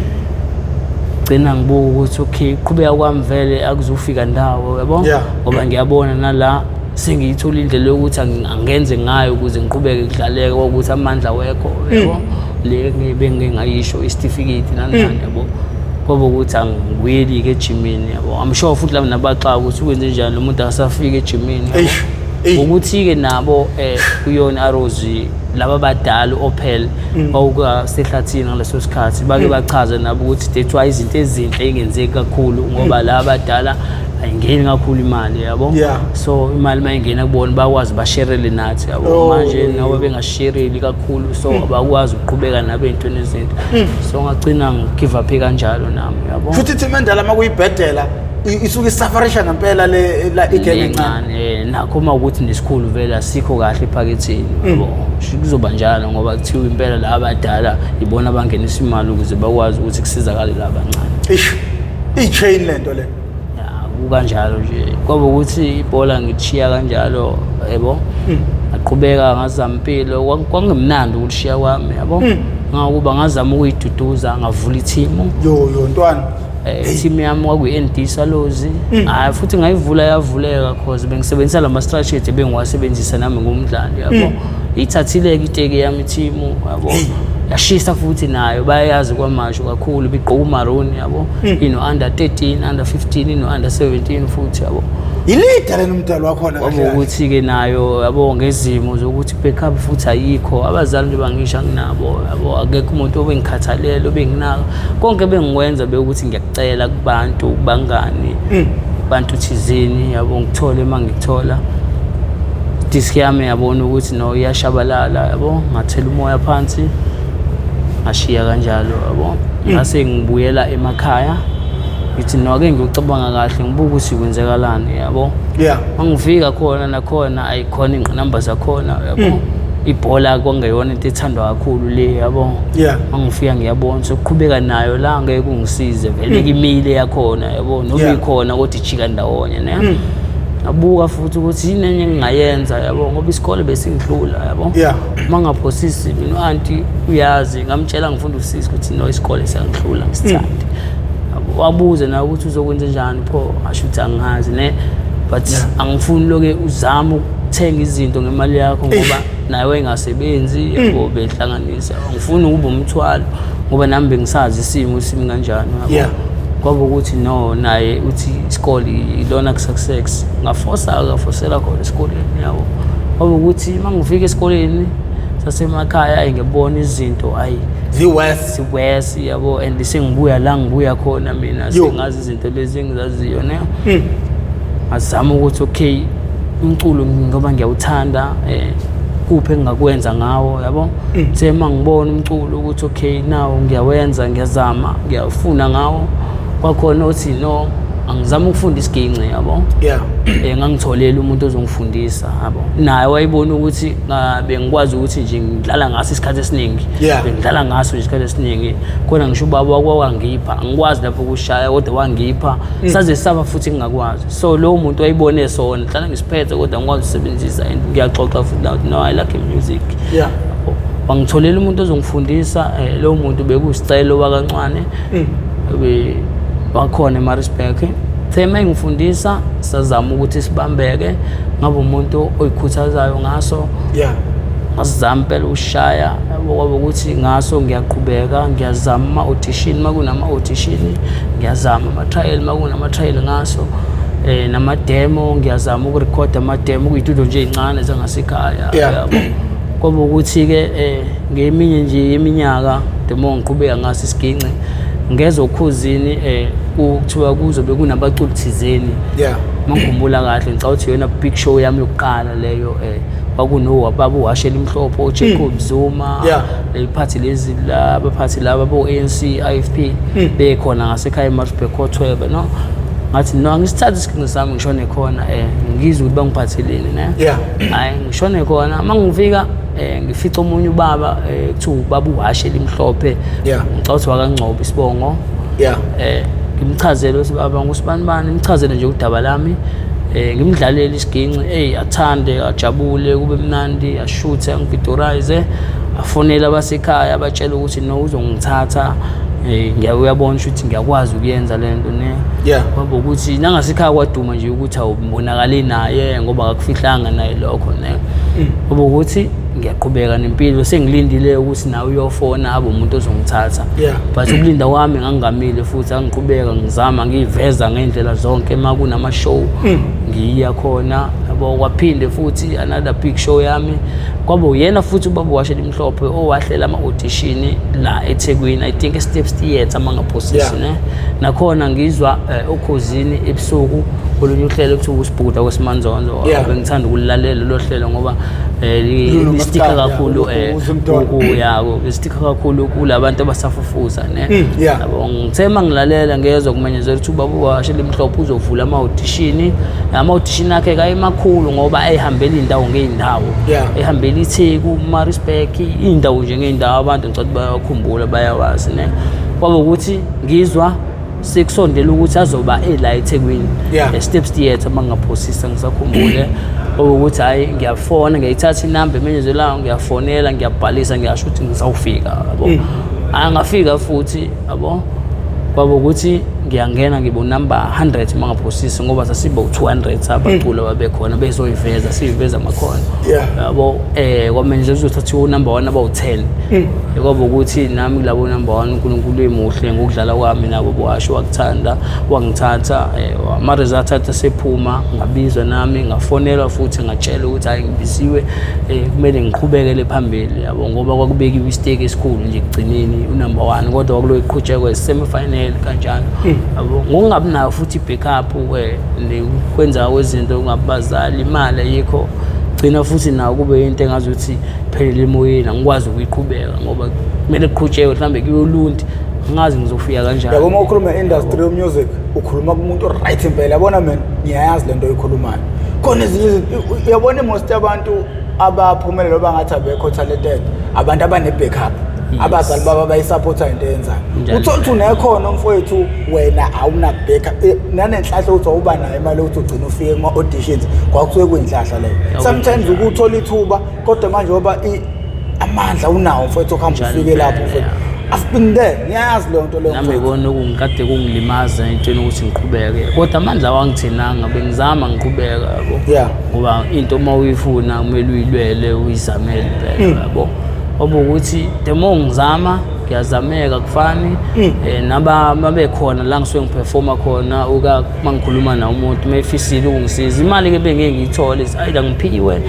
Gcina ngibuka ukuthi okay, qhubeka kwami vele akuzufika ndawo, yabo, ngoba ngiyabona nala sengiyithola indlela yokuthi angenze ngayo ukuze ngiqhubeke kudlaleke, ukuthi amandla wekho, yabo, le bengingayisho isitifiketi nani nani, yabo, kwaba ukuthi angibuyeli-ke ejimini, yabo. I'm sure futhi labo nabaxaka ukuthi ukwenze njani lo muntu akasafika ejimini, yabo. Eish, eish. Ukuthi-ke nabo kuyona Arrows laba abadala Opel wawukasehlathini ngaleso sikhathi, bake bachaze nabo ukuthi that's why izinto ezinhle ingenzeki kakhulu, ngoba laba abadala ayingeni kakhulu imali, yabo. So imali uma ingena kubona bakwazi basherele nathi, yabo. Manje nabo bengashereli kakhulu, so abakwazi ukuqhubeka nabo ey'ntweni ezinto, so ngagcina ngigive up kanjalo nami, yabo. Futhi team endala makuyibhedela isuke isufferisha ngempela le la igame encane. Encane, nakho uma ukuthi nesikhulu vele asikho kahle ephaketheni, yabo. Kuzoba njalo ngoba kuthiwa impela la abadala ibona abangenisa imali ukuze bakwazi ukuthi kusizakale la abancane. Ish, i-chain lento le. Ya, kukanjalo nje, kwaba ukuthi ibhola ngithiya kanjalo, yebo. Ngaqhubeka ngazama impilo, kwakungemnandi ukulishiya kwami, yabo, ngakuba ngazama ukuyiduduza, ngavula ithimu. Yo yo ntwana. Team yami kwakuyi-ND Swallows. Hayi, futhi ngayivula yavuleka, cause bengisebenzisa lama strategy bengiwasebenzisa nami ngumdlali, yabo. Ithathile-ke iteki yami ithimu, yabo, yashisa futhi nayo bayayazi kwamasho kakhulu, bigqoka umaroon, yabo, ino under 13, under 15, ino under 17 futhi, yabo. Ilida lena umdalo wakhona kahle kahle. Ukuthi-ke nayo, yabo, ngezimo zokuthi backup futhi ayikho, abazali nje bangisho anginabo, yabo, akekho umuntu obengikhathalela, obenginaka, konke bengikwenza bekuthi ngiyakucela kubantu, kubangani, bantu thizeni, yabo, ngithole uma ngikuthola disk yami, yabona ukuthi no iyashabalala, yabo, ngathela umoya phansi, ngashiya kanjalo, yabo. Ngase ngibuyela emakhaya, ngithi no, ake ngiyocabanga kahle, ngibuke ukuthi kwenzekalani, yabo. Mangifika khona nakhona ayikhona ingqinamba zakhona, yabo, ibhola kwangeyona into ethandwa kakhulu le, yabo. Mangifika ngiyabona sokuqhubeka nayo la ngeke kungisize vele, kimile yakhona, yabo, noma ikhona kodwa ijika ndawonye ne. Ngabuka futhi ukuthi yini enye engingayenza, yabo, ngoba isikole besingidlula, yabo. Mangaphosisi mina u-anti uyazi, ngamtshela ngifunda usisi ukuthi no, isikole siyangihlula, ngisithande. Yabo, wabuza nawe ukuthi uzokwenza njani pho, asho ukuthi angazi ne, but angifuni loke uzame ukuthenga izinto ngemali yakho, ngoba naye wayengasebenzi, yabo, behlanganisa, angifuni ukuba umthwalo ngoba nami bengisazi isimo simi kanjani, yabo. Kwaba ukuthi no, naye uthi isikole ilona ku-success, ngafosa ngafosela khona esikoleni, yabo. Kwaba ukuthi uma ngifika esikoleni sasemakhaya, ayi, ngibona izinto, ayi, Zi-worse. Siwesi, yabo, and sengibuya la ngibuya khona mina. Yo. Sengazi izinto lezi engizaziyo ne. Ngazama ukuthi okay, umculo ngoba ngiyawuthanda, kuphi engingakwenza ngawo, yabo. Uthe uma ngibona umculo ukuthi okay, now ngiyawenza, ngiyazama, ngiyafuna ngawo, kwakhona othi no, angizama ukufunda isiginci, yabo. Ngangitholela umuntu ozongifundisa, yabo, naye wayibona ukuthi bengikwazi ukuthi nje ngidlala ngaso isikhathi esiningi. Bengidlala ngaso nje isikhathi esiningi khona, ngisho ubaba wangipha, angikwazi lapho ukushaya kodwa wangipha, saze saba futhi ngingakwazi. So lowo muntu wayibone sona hlala ngisiphethe kodwa ngikwazi ukusebenzisa, and ngiyaxoxa futhi nawe no, I like music. Wangitholela umuntu ozongifundisa, lowo muntu bekuyisicelo wakancwane, ebe wakhona eMaritzburg. The uma engifundisa sazama ukuthi sibambeke, ngabe umuntu oyikhuthazayo ngaso. Ngasizama impela ukushaya, yabo, kwaba ukuthi ngaso ngiyaqhubeka, ngiyazama ama-audition uma kunama-audition, ngiyazama ama-trial uma kunama-trial ngaso, nama-demo, ngiyazama ukurekhoda ama-demo kuyitudio nje ey'ncane zangasekhaya, yabo. Kwaba ukuthi-ke ngeminye nje yeminyaka, the more ngiqhubeka ngaso isiginci, ngezwa okhozini kuthiwa kuzobe kunabaculi thizeni. Mangikhumbula kahle, ngicabanga ukuthi iyona big show yami yokuqala leyo, kwakuno baba uWashela Imhlophe, uJacob Zuma, leliphathi lezi la baphathi laba bo ANC IFP bekhona ngasekhaya eMaritzburg koThwebe no. Ngathi no, ngisithathe isiginci sami ngishone khona, ngizwe ukuthi bangiphatheleni, ne. Hayi, ngishone khona. Uma ngifika, ngifica omunye ubaba, kuthiwa ubaba uHashe elimhlophe. Ngicabanga ukuthi wakaNgcobo isibongo. Ngimchazele ukuthi baba ngusibani bani, ngimchazele nje udaba lami. Ngimdlalele isiginci, hey, athande, ajabule, kube mnandi, ashuthe, angividorize, afonele abasekhaya abatshela ukuthi no, uzongithatha. Uyabona ukuthi ngiyakwazi ukuyenza lento, ne. Kwaba ukuthi nangasekhaya kwaduma nje ukuthi awubonakali naye, ngoba akakufihlanga naye lokho, ne. Kwaba ukuthi ngiyaqhubeka nempilo, sengilindile ukuthi nawe uyofona abe umuntu ozongithatha. But ukulinda kwami ngangingamile futhi, angiqhubeka ngizama, ngiyiveza ngey'ndlela zonke. Uma kunama-show ngiya khona, yabo. Kwaphinde futhi another big show yami kwaba uyena futhi ubaba uHashe Limhlophe owahlela ama-audition la eThekwini, I think e-Steps Theatre uma ngaphosisi. Ne, nakhona ngizwa okhozini ebusuku kolunye uhlelo kuthiwa uSibhuda kwesimanzonzo. Bengithanda ukulalela lolo hlelo ngoba Lulu listika Maskandi, kakhulu uZimdollar. Ya, listika kakhulu kulabantu abasafufusa, ne. Yabo, ngithe uma ngilalela ngezwa kumenyezela ukuthi ubaba uHashe Limhlophe uzovula ama-audition. Ama-audition akhe kayemakhulu ngoba ehambela iy'ndawo ngey'ndawo. Ehambela iTheku, Maritzburg, iy'ndawo nje ngey'ndawo, abantu ngicela bayakhumbula, bayawazi, ne. Kwaba ukuthi ngizwa sekusondela ukuthi azoba ela eThekwini, e-Steps Theatre uma ngingaphosisa, ngisakhumbule ukuthi hhayi, ngiyafona, ngiyayithatha inamba emenyezelayo, ngiyafonela, ngiyabhalisa, ngiyasho ukuthi ngizawufika, yabo. Angafika futhi, yabo, kwaba ukuthi ngiyangena, ngibe unumber 100 uma ngaphosisi, ngoba sasiba u-200 abaculi ababekhona bezoyiveza, siyiveza amakhono. Yabo, kwamenyezela uzothathiwa unumber 1 abawu-10. Kwaba ukuthi nami kulabo number 1, uNkulunkulu emuhle ngokudlala kwami nabo bowasho wakuthanda wangithatha. Ama-result athi asephuma, ngabizwa nami, ngafonelwa futhi, ngatshela ukuthi hhayi, ngibisiwe, kumele ngiqhubekele phambili, yabo, ngoba kwakubekiwe isiteki esikhulu nje ekugcineni unumber 1, kodwa kwakuloku iqhutshekwe semi-final kanjalo, yabo, ngokungabi nayo futhi i-backup, kwenza kwezinto kungabazali, imali ayikho, gcina futhi nawo kube into engazuthi phelele emoyeni, angikwazi ukuyiqhubeka ngoba kumele kuqhutshekwe, mhlawumbe kuyolundi, angazi ngizofika kanjani. Yabo, uma ukhuluma industry yo-music, ukhuluma kumuntu o-right impela. Yabona, mina ngiyayazi lento oyikhulumayo. Khona ezinye izinto, uyabona, most yabantu abaphumelela bangathi abekho talented, abantu abane-backup, abazali babo abayisupporta into eyenzayo. Uthola ukuthi unekhono mfowethu, wena awuna-backup, nanenhlahla ukuthi awuba nayo imali yokuthi ugcine ufike kuma-auditions, kwakusuke kuyinhlahla leyo. Sometimes ukuthola ithuba, kodwa manje ngoba amandla unawo mfowethu, okuhamba Njalo ufike lapho impela, mfowethu. I've been there, ngiyayazi leyo nto leyo, Nami mfowethu. ikona okungikade kungilimaza entweni ukuthi ngiqhubeke, kodwa amandla wangithenanga, bengizama ngiqhubeka, yabo. Ngoba into uma uyifuna kumele uyilwele, uyizamele impela, yabo. Ngoba ukuthi the more ngizama, ngiyazameka, kufani naba babekhona la ngisuke ngiperforma khona, uka uma ngikhuluma na umuntu uma efisile ukungisiza, imali ke bengeke ngiyithole, is either ngiphiwe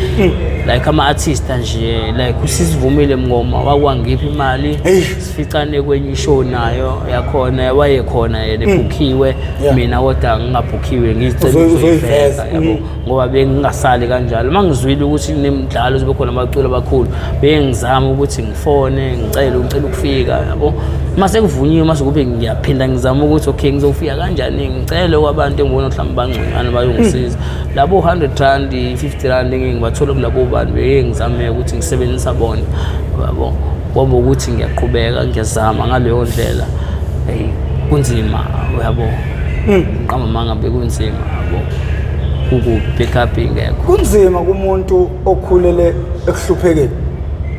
like ama-artist nje, like usisivumile Mngoma wakwangipha imali. Sificane kwenye ishow nayo yakhona, wayekhona yena, ebhukhiwe. Mina kodwa ngingabhukhiwe, ngizicela Uzoyiveza. ukuzoyiveza, yabo, ngoba bengingasali kanjalo. Uma ngizwile ukuthi kunemidlalo zibe khona abaculi abakhulu, bengizama ukuthi ngifone ngicele ukufika, yabo. Uma sekuvunyiwe, mase kube ngiyaphinda ngizama ukuthi okay, ngizofika kanjani, ngicele kwabantu engibona mhlawumbe bangconywana bayongisiza, labo 100 rand, 50 rand engeke ngibathole kulabo bantu, beke ngizame ukuthi ngisebenzisa bona, yabo. Kwaba ukuthi ngiyaqhubeka ngiyazama ngaleyo ndlela. Hey, kunzima, uyabo, ngiqamba manga, bekunzima, yabo, ku-backup ingekho. Kunzima kumuntu okhulele ekuhluphekeni.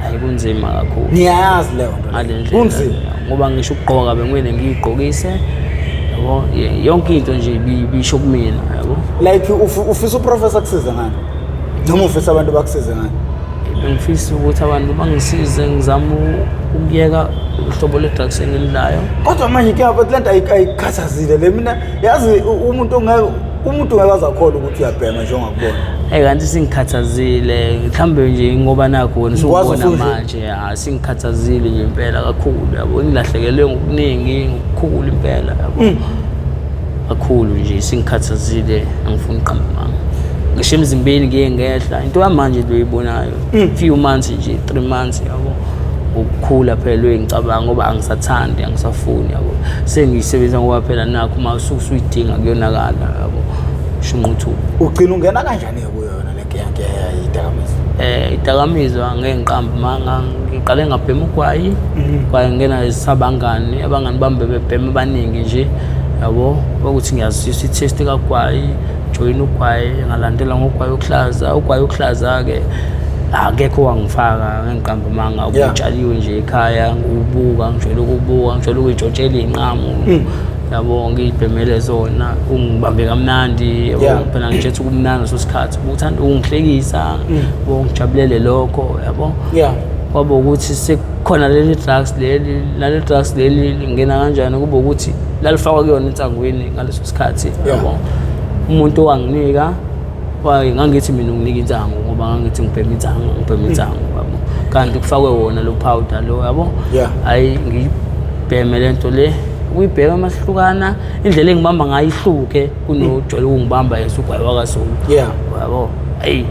Hayi, kunzima kakhulu. Ngiyayazi leyo nto. Ngale ndlela. Kunzima. Ngoba ngisho ukugqoka bengimele ngiyigqokise, yabo, yonke into nje ibisho kumina, yabo. Like ufisa uprofessor kusize ngani, noma ufisa abantu bakusize ngani? Bengifisa ukuthi abantu bangisize, ngizame ukuyeka uhlobo lwe-drugs engilidlayo. Kodwa manje ke but lento ayikhathazile le. Mina yazi umuntu ongeke azakhona ukuthi uyabhema nje ongakubona. Hey, kanti singikhathazile mhlawumbe nje ngoba nakho wena Ngikwazi usubona usunje. manje, ya, singikhathazile nje impela kakhulu, yabo. Ngilahlekelwe ngokuningi, ngokukhulu impela, yabo, kakhulu nje singikhathazile, angifuni uqamba amanga. Ngisho emzimbeni ngiye ngehla into yamanje lo oyibonayo, few months nje, 3 months, yabo. Ngokukhula phela uyengicabanga ngoba angisathandi, angisafuni, yabo. Sengiyisebenzisa ngoba phela nakho uma usuke usuyidinga kuyonakala, yabo. Shunquthu. Ugcina ungena kanjani kuyona le nkiyankiya yedakamizwa? Idakamizwa ngeke ngiqambe manga, ngiqale ngabhema ugwayi. Kwaye ngena sabangani, abangani bami bebebhema abaningi nje, yabo. Ukuthi ngiyazisa i-taste kagwayi, join ugwayi, ngalandela ngogwayi okuhlaza. Ugwayi okuhlaza-ke akekho wangifaka, ngeke ngiqambe manga, utshaliwe nje ekhaya, ngiwubuka, ngijwayele ukubuka, ngijwayele ukuyitshontshela iy'nqamu, yabo, ngiyibhemele zona, ungibambe kamnandi, yabo. Phela ngitshethe kumnandi ngaleso sikhathi, uthanda ukungihlekisa, yabo, ngijabulele lokho, yabo. Kwaba ukuthi sekukhona leli drugs leli, naleli drugs leli lingena kanjani, kube ukuthi lalifakwa kuyona insangwini ngaleso sikhathi, yabo. Umuntu owanginika ngangithi mina unginika insangu ngoba ngangithi ngibhema insangu, ngibhema insangu, yabo, kanti kufakwe wona lo powder lo, yabo. Hayi, ngiyibheme lento le, ukuyibhema masihlukana, indlela engibamba ngayo ihluke kunojwayele ukungibamba yesugwayi wakaZulu, yabo. Hayi,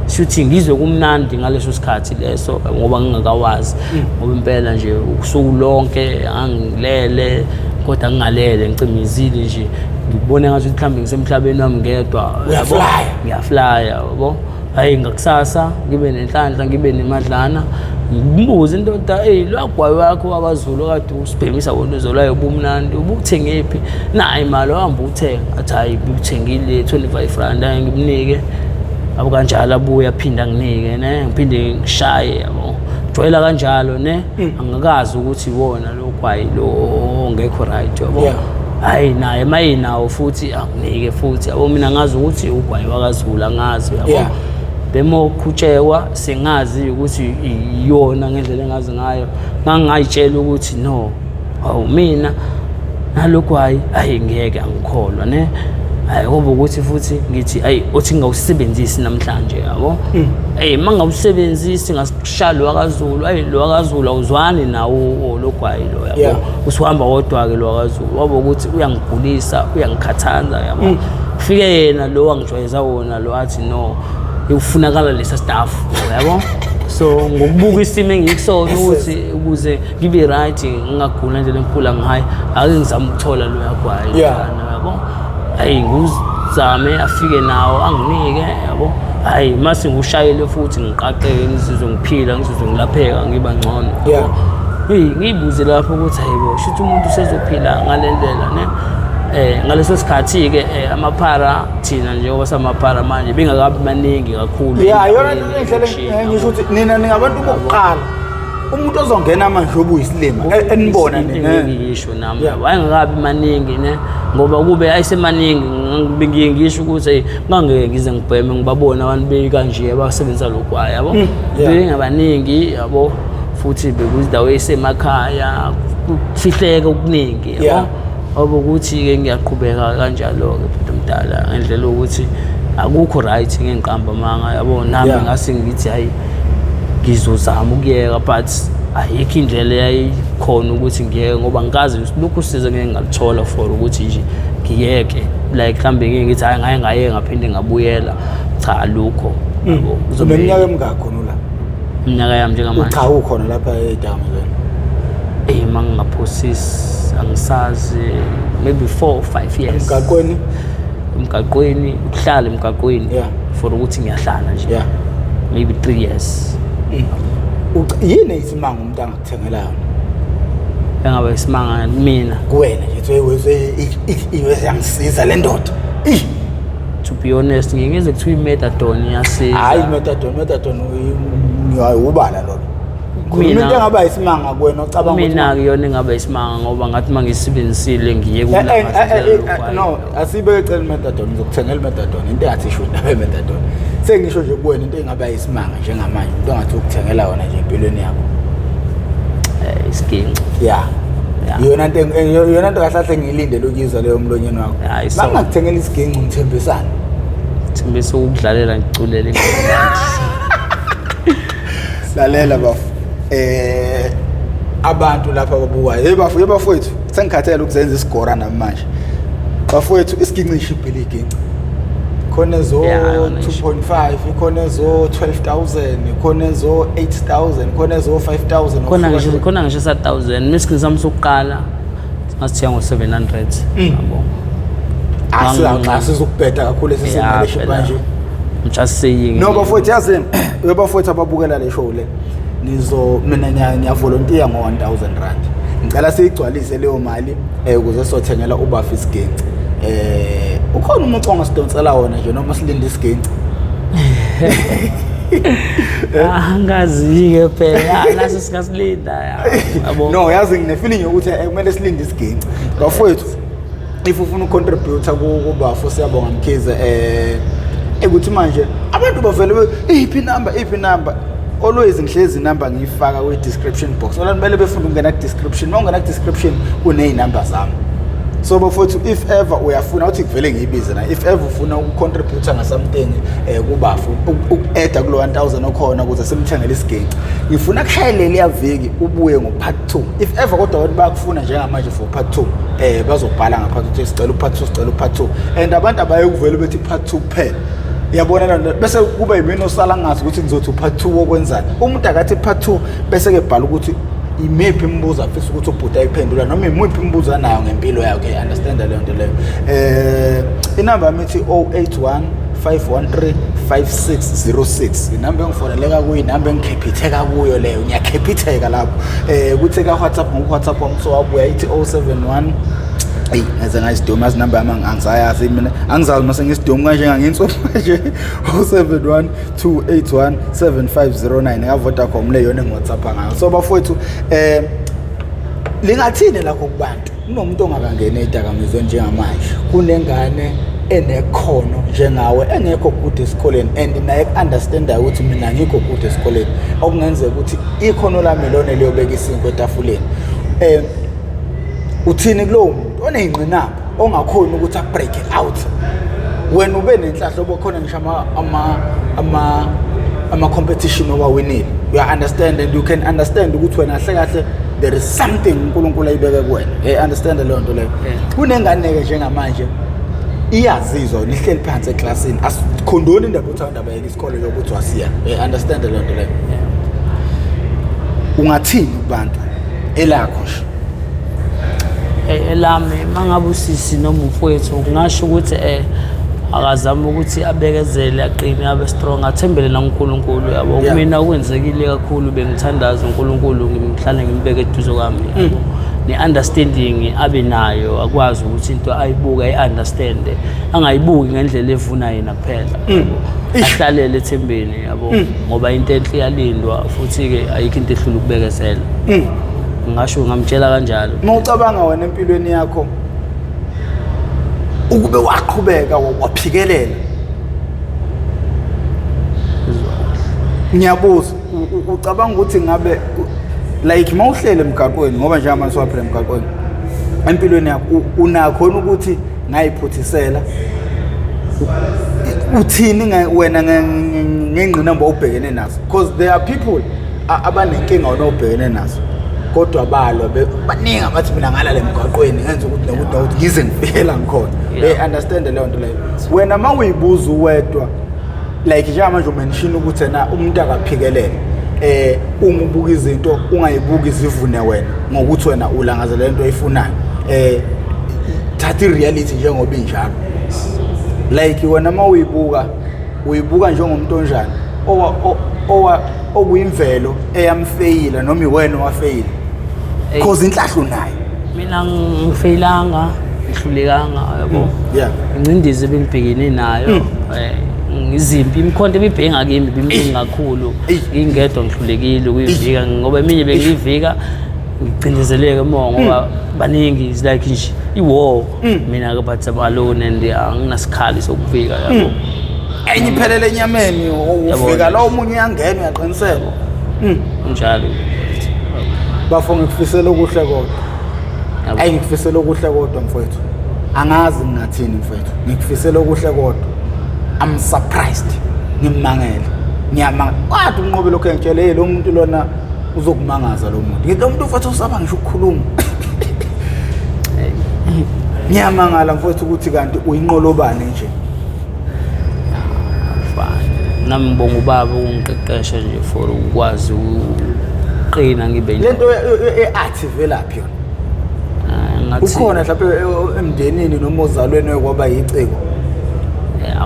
shuthi ngizwe kumnandi ngaleso sikhathi leso ngoba ngingakawazi, ngoba impela nje usuku lonke angilele, kodwa ngingalele ngicimizile nje, ngibone ngathi mhlawumbe ngisemhlabeni wami ngedwa. Uyaflya. Ngiyaflya, yabo. Hayi, ngakusasa ngibe nenhlanhla, ngibe nemadlana, ngimbuze indoda, eyi, lwagwayi wakho wakwaZulu kade usibhemisa wona uzolayo ubumnandi, ubuthengephi? Nayi imali, wahamba uthenga. Athi hayi, buthengile 25 rand. Hayi, ngimnike, abo kanjalo, abuye aphinde anginike, ne, ngiphinde ngishaye, yabo, jwayela kanjalo, ne. Angikazi ukuthi iwona lo gwayi lo ongekho right, yabo. Hayi, naye mayinawo futhi anginike futhi, yabo. Mina ngazi ukuthi ugwayi wakaZulu, angazi, yabo. Bemo khutshekwa sengazi ukuthi iyona ngendlela engazi ngayo, ngangayitshela ukuthi no, awu, mina nalokhu, hayi hayi, ngeke, angikholwa, ne. Hayi, ngoba ukuthi futhi ngithi hayi, uthi ngawusebenzisi namhlanje, yabo. Hey, mangawusebenzisi ngasishaya lo wakaZulu, hayi, lo wakaZulu awuzwani nawo lo gwayi lo, yabo. Usuhamba wodwa ke lo wakaZulu, wabo ukuthi uyangigulisa, uyangikhathaza, yabo. Kufike yena lo wangijwayeza wona lo, athi no, ufunakala lesa staff, yabo. So ngokubuka isimo engikusona ukuthi ukuze ngibe right, ngingagula nje lengigula ngayo, ake ngizame ukuthola lo yagwayi, yabo. Hayi, nguzame, afike nawo anginike, yabo. Hayi, mase ngushayele futhi ngiqaqeke, ngizizwe ngiphila, ngizizwe ngilapheka, ngiba ngcono. Hey, ngiyibuze lapho ukuthi hayibo, shuthi umuntu usezophila ngale ndlela, ne. Ngaleso sikhathi ke amaphara thina njengoba samaphara manje bengakabi maningi kakhulu. Yeah, yona indlela ngisho ukuthi nina ningabantu bokuqala. Umuntu ozongena manje obuyisilima enibona nina. Ngisho nami wayengakabi maningi, ne, ngoba kube ayisemaningi ngiye ngisho ukuthi ngangeke ngize ngibheme ngibabona abantu bekanje abasebenzisa lokwayo, yabo. Bengabaningi, yabo, futhi bekuzindawo esemakhaya, kufihleka okuningi, yabo. Ngoba ukuthi-ke ngiyaqhubeka kanjalo-ke bhuti omdala, ngendlela yokuthi akukho right, ngengiqamba amanga, yabo. Nami ngase ngithi hayi, ngizozama ukuyeka, but ayikho indlela eyayikhona ukuthi ngiyeke, ngoba ngikaze lokhu size ngeke ngalithola for ukuthi nje ngiyeke, like mhlawumbe ngike ngithi hayi, ngaye ngaye ngaphinde ngabuyela, cha, alukho, yabo. Uneminyaka emingaki khona la? Iminyaka yami njengamanje? Cha, ukhona lapha eDamzweni. Mangingaphosisi, angisazi, maybe 4 or 5 years. Emgaqweni? Emgaqweni, ukuhlala emgaqweni, for ukuthi ngiyahlala nje, maybe 3 years. Yini isimanga umuntu angakuthengela yona? Engabe isimanga mina? Kuwena nje, iweze yangisiza le ndoda. Ih! To be honest, ngike ngizwe kuthiwa i-methadone iyasiza. Hayi, methadone, methadone ubala lolo. Khuluma into engaba isimanga kuwena ocabanga ukuthi Mina-ke yona engaba isimanga, ngoba ngathi uma ngiyisebenzisile ngiye No, asibeke eceleni methadone, ngizokuthengela imethadone, into engathi isho indaba ye-methadone. Sengisho nje kuwena into engaba isimanga njengamanje, into engathi ukuthengela yona nje empilweni yakho. Isiginci. Yeah. Iyona nto iyona nto kahle kahle ngiyilindele ukuyizwa leyo emlonyeni wakho. Hayi, so- Mangakuthengela isiginci, ngithembisana. Thembisa ukudlalela, ngiculele ingoma. Lalela bafu. Abantu lapha ababukayo. Hey bafu, hey bafowethu, sengikhathele ukuzenza isigora nami manje. Bafowethu, isiginci ishibhile iginci. Khona ezo Yeah, yona nje. 2.5, khona ezo 12,000, khona ezo 8,000, khona ezo 5,000. Khona ngisho sa-1000. Mina isigini sami sokuqala ngasithenga ngo-700, yabo. Asizukubheda kakhulu Yeah, esisimele phela. manje. I'm just saying. No, bafowethu, yazini, bafowethu ababukela le show le, nizo mina ngiyavolontiya ngo-1000 rand. Ngicela siyigcwalise leyo mali ukuze sizothengela ubafa isiginci. Ukhona umuntu ongasidonsela wona nje noma silinde isiginci? Angazi-ke phela. Ah, naso singasilinda, yabo. No, yazi ngine-feeling yokuthi kumele silinde isiginci. Bafowethu, if ufuna ukucontribute kubafo Siyabonga Mkhize, ekuthi manje abantu bavele iphi inamba, iphi inamba? Always ngihlezi inamba ngiyifaka kwi-description box. Abantu kumele befunda ukungena ku-description. Uma ungena ku-description kuney'namba zami. So bafowethu, if ever uyafuna uthi kuvele ngiyibize na, if ever ufuna ukucontribute nga-something kubafu, uku-adda kulo 1000 okhona ukuze simthengele isiginci, ngifuna kushayele leya viki ubuye ngo-part 2 if ever. Kodwa abantu bayakufuna njengamanje for part 2, bazobhala ngaphansi ukuthi sicela u-part 2, sicela u-part 2, and abantu abaye kuvele bethi part 2 kuphela, uyabona loo nto, bese kuba yimina osala ngazi ukuthi ngizothi u-part 2 wokwenzani. Umuntu akathi part 2 bese-ke bhala ukuthi imiphi imibuzo afisa ukuthi ubhuti ayiphendula noma imiphi imibuzo anayo ngempilo yakhe. Understand leyo nto leyo. Inamba yami ithi 081 513 5606, inamba engifoneleka kuyo, inamba engikhephitheka kuyo leyo, ngiyakhephitheka lapho. Kuthi ka WhatsApp, ngoku WhatsApp wami sowabuya, ithi 071. Eyi, ngeze ngayisidomu, yazi inamba yami angisayazi mina, angizazi mase ngisidomu kanje nganginsofa nje. 071 281 7509 ka-Vodacom le, yona engi-WhatsApp ngayo. So bafowethu, lingathini lakho kubantu? Kunomuntu ongakangeni ey'dakamizweni njengamanje, kunengane enekhono njengawe engekho good esikoleni and naye ku-understandayo ukuthi mina angikho good esikoleni, okungenzeka ukuthi ikhono lami lona liyobeka isinkwa etafuleni. Uthini kulowo muntu oney'ngqinamba ongakhoni ukuthi a-break out? Wena ube nenhlahla, obakhona ngisho ama-competition owawinile, you understand, and you can understand ukuthi wena kahle kahle there is something uNkulunkulu ayibeke kuwena. Hey, understand leyo nto leyo. Kunengane-ke njengamanje iyazizwa yona ihleli phansi eklasini, asikhondoni indaba yokuthi abantu abayeke isikole yokuthi wasiya. Hey, understand leyo nto leyo. Ungathini kubantu, elakho nje? Elami, mangabe usisi noma umfowethu, kungasho ukuthi akazama ukuthi abekezele, aqine, abe strong, athembele nakuNkulunkulu, yabo. Mina okwenzekile kakhulu, bengithandaza uNkulunkulu, ngimhlale ngimbeke eduze kwami, yabo, ne-understanding abe nayo, akwazi ukuthi into ayibuke ayi-understande, angayibuki ngendlela evuna yena kuphela, yabo. Ahlalele ethembeni, yabo, ngoba into enhle iyalindwa, futhi-ke ayikho into ehlula ukubekezela. Ngingasho ngamtshela kanjalo. Uma ucabanga wena empilweni yakho, ukube waqhubeka waphikelela, ngiyabuza, ucabanga ukuthi ngabe like uma uhlele emgaqweni, ngoba njengamanje siwaphila emgaqweni empilweni yakho, unakhona ukuthi ngayiphuthisela? Uthini wena ngengqinamba obhekene nazo? Because there are people abanenkinga wena obhekene nazo, kodwa balwa baningi abathi mina ngalala emgwaqweni, ngenza ukuthi nokuthi nokuthi ngize ngifike la ngikhona. They understand leyo nto leyo. Wena uma uyibuza uwedwa, like njengamanje umention ukuthi na umuntu akaphikelele, uma ubuka izinto ungayibuki zivune wena ngokuthi wena ulangazelela into oyifunayo, thatha i-reality njengoba injalo. Like wena uma uyibuka, uyibuka njengomuntu onjani owa owa okuyimvelo eyamfeyila noma iwena owafeyila? Cause inhlahla unayo. Mina ngifeyilanga, ngihlulekanga, yabo. Ingcindezi ebengibhekene nayo, izimpi, imikhonto ebibheke ngakimi biminingi kakhulu. Ngingedwa ngihlulekile ukuyivika, ngoba eminye bengiyivika ngicindezeleke more ngoba baningi. It's like nje i-war, mina-ke but I'm alone and anginasikhala sokuvika, yabo. Enye iphelele enyameni. Yabo. Ufika la, omunye uyangena, uyaqiniseka. Njalo. Bafo, ngikufisela okuhle kodwa. Yabo. Ayi, ngikufisela okuhle kodwa mfowethu, angazi ngingathini mfowethu, ngikufisela okuhle kodwa. I'm surprised, ngimangele, ngiyamanga kodwa uNqobe lokho engitshele, hey, lo muntu lona uzokumangaza lo muntu. Ngithi lo muntu mfowethu usaba ngisho ukukhuluma. Ngiyamangala mfowethu ukuthi kanti uyinqolobane nje. Nami ngibonga ubaba ukungiqeqesha nje for ukwazi ukuqina ngibe Lento e-art ivelaphi yona? Ah, ngathi Ukhona mhlawumbe emndenini noma ozalweni okwaba yiciko?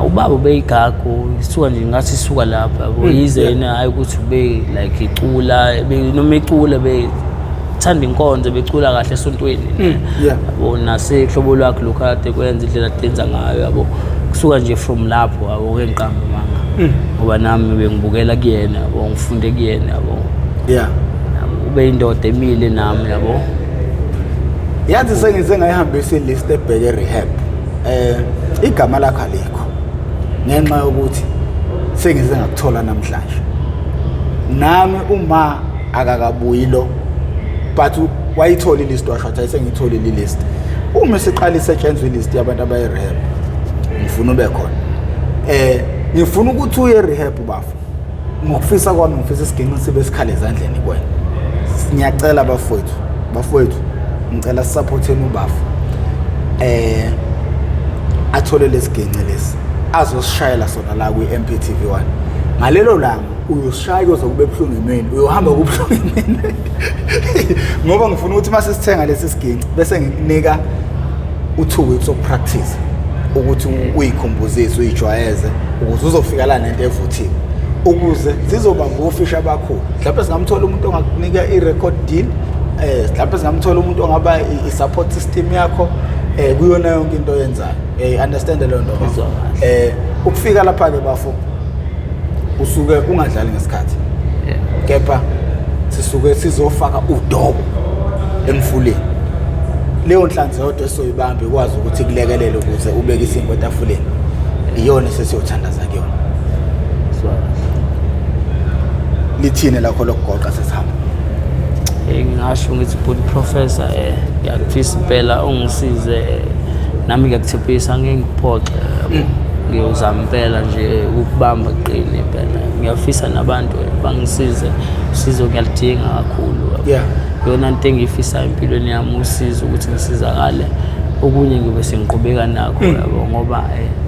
Ubaba ubeyigagu, isuka nje ngathi isuka lapha yabo. Yize yena hayi ukuthi ube like icula, noma icula bethanda inkonzo, becula kahle esontweni. Yabo, nasehlobo lwakhe lokhu kade kwenza, indlela adenza ngayo yabo, kusuka nje from lapho yabo, ke ngiqamba amanga ngoba nami bengibukela kuyena yabo, ngifunde kuyena yabo. Yabo, ube indoda emile nami yabo. Yazi sengize ngayihambisa ilist ebheke rehab. Igama lakho alikho ngenxa yokuthi sengize ngakuthola namhlanje. Nami uma akakabuyi lo, but wayithola ilist, washo wathi ayisengiyitholile ilist. Uma siqala isetshenzwa ilist yabantu abaye rehab, ngifuna ube khona. Ngifuna ukuthi uye rehab bafo. Ngokufisa kwami ngifisa isiginci sibe sikhale ezandleni kuwena. Ngiyacela bafowethu, bafowethu ngicela sisupporteni ubafo. Athole lesiginci lesi azosishayela sona la kwi-MPTV1. Ngalelo langa uyosishaya kuze kube buhlungu emini, uyohamba kubuhlungu emini. Ngoba ngifuna ukuthi mase sithenga lesi siginci bese ngikunika u2 weeks of practice ukuthi uyikhumbuzise, uyijwayeze ukuze uzofika la nento evuthiwe, ukuze sizobamba ofisha abakhulu. Mhlawumbe singamthola umuntu ongakunika i-record deal, mhlawumbe singamthola umuntu ongaba i-support system yakho kuyona yonke into oyenzayo. Understand leyo nto bafo? Ngizwa kahle. Ukufika lapha ke bafo, usuke ungadlali ngesikhathi, kepha sisuke sizofaka udobo emfuleni. Leyo nhlanzi yodwa esoyibamba ikwazi ukuthi ikulekelele ukuze ubeke isinkwa etafuleni, iyona esesiyothandaza kuyona. Ngizwa kahle. Lithini lakho lokugoqa sesihamba? Ngingasho ngithi bhuti professor, ngiyakufisa impela ungisize, nami ngiyakuthembisa angeke ngikuphoxe yabo. Ngiyozama impela nje ukubamba kuqine impela. Ngiyafisa nabantu bangisize, usizo ngiyaludinga kakhulu yabo. Iyona nto engiyifisayo empilweni yami, usizo, ukuthi ngisizakale. Okunye ngibe sengiqhubeka nakho yabo, ngoba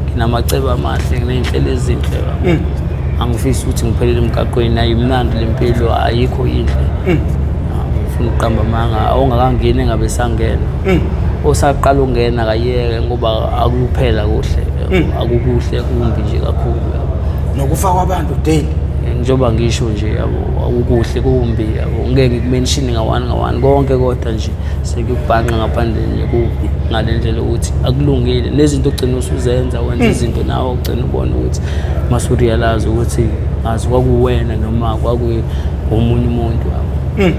nginamacebo amahle, nginey'nhlelo ezinhle yabo. Angifisi ukuthi ngiphelele emgaqweni. Ayimnandi le mpilo, ayikho inhle. Ngifuna ukuqamba amanga, ongakangeni engabe sangena, osaqala ukungena akayeke, ngoba akuphela kuhle yabo, akukuhle, kumbi nje kakhulu yabo. Nokufa kwabantu daily. Njengoba ngisho nje yabo, akukuhle, kumbi yabo, ngeke ngikumention nga-one nga-one konke, kodwa nje sekuyokubhanqa ngaphandle nje, kubi ngale ndlela ukuthi akulungile. Nezinto ogcina usuzenza, wenza izinto nawe ugcina ubona ukuthi masurealize ukuthi ngazi kwakuwena noma kwakuwomunye umuntu yabo.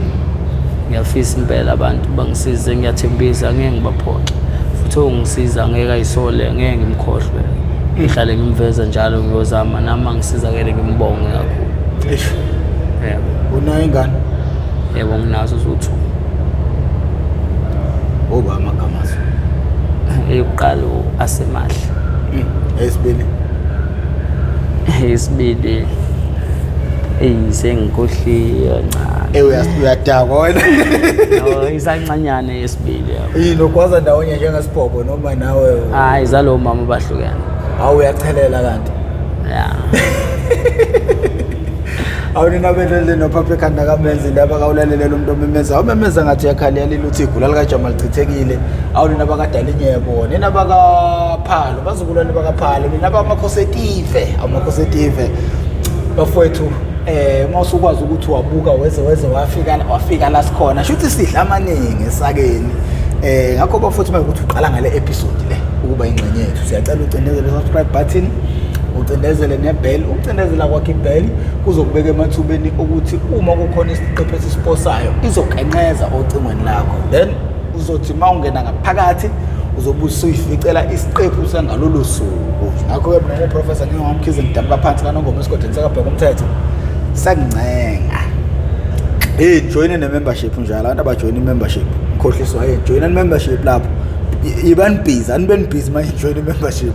Ngiyafisa impela abantu bangisize, ngiyathembisa angeke ngibaphoxe, futhi ongisiza angeke ayisole, angeke ngimkhohlwe, ngihlale ngimveza njalo. Ngiyozama nami angisizakele, ngimbonge kakhulu. Eish. Yebo. Unayo ingane? Yebo, nginazo zuthu. Oba amagama azo? Eyokuqala Asemahle. Eyesibili? Eyesibili, eyi, sengikhohliwe kancane. Uyadakwa wena. No, isancanyane yesibili yabo. Yini, ugwaza ndawonye njengesibhobo noma nawe? Hayi, zalo mama bahlukene. Hawu, uyachelela kanti. Ya. Awu nina belele nophapha ekhanda kamenzi indaba kawulalelele umuntu omemeza umemeza ngathi uyakhala, yalila, uthi igula likajama lichithekile. Awu nina bakadala inyebo, nina bakaphalo, bazukulwane bakaphalo, nina bamakhosetive, amakhosetive bafowethu. Uma usukwazi ukuthi wabuka weze wafika la sikhona, shuthi sidla amaningi esakeni. Ngakho bafowethu, uma ukuthi uqala ngale episode le ukuba ingxenye yethu, siyacela ucindezele subscribe button, ucindezele nebell. Ucindezela kwakho ibell kuzokubeka emathubeni ukuthi uma kukhona isiqephu esisiposayo izokenqeza ocingweni lakho, then uzothi uma ungena ngaphakathi uzobe usuyificela isiqephu sangalolu suku. Ngakho-ke mina nguprofessor ngingoMkhize, ngidabuka phansi kaNongoma esigodini sakabheka umthetho. Sakuncenga, hey, join ne-membership njalo. Abantu abajoyina i-membership ngikhohliswa. Hey, join i-membership lapho. Yibani busy, anibeni busy manje, join i-membership.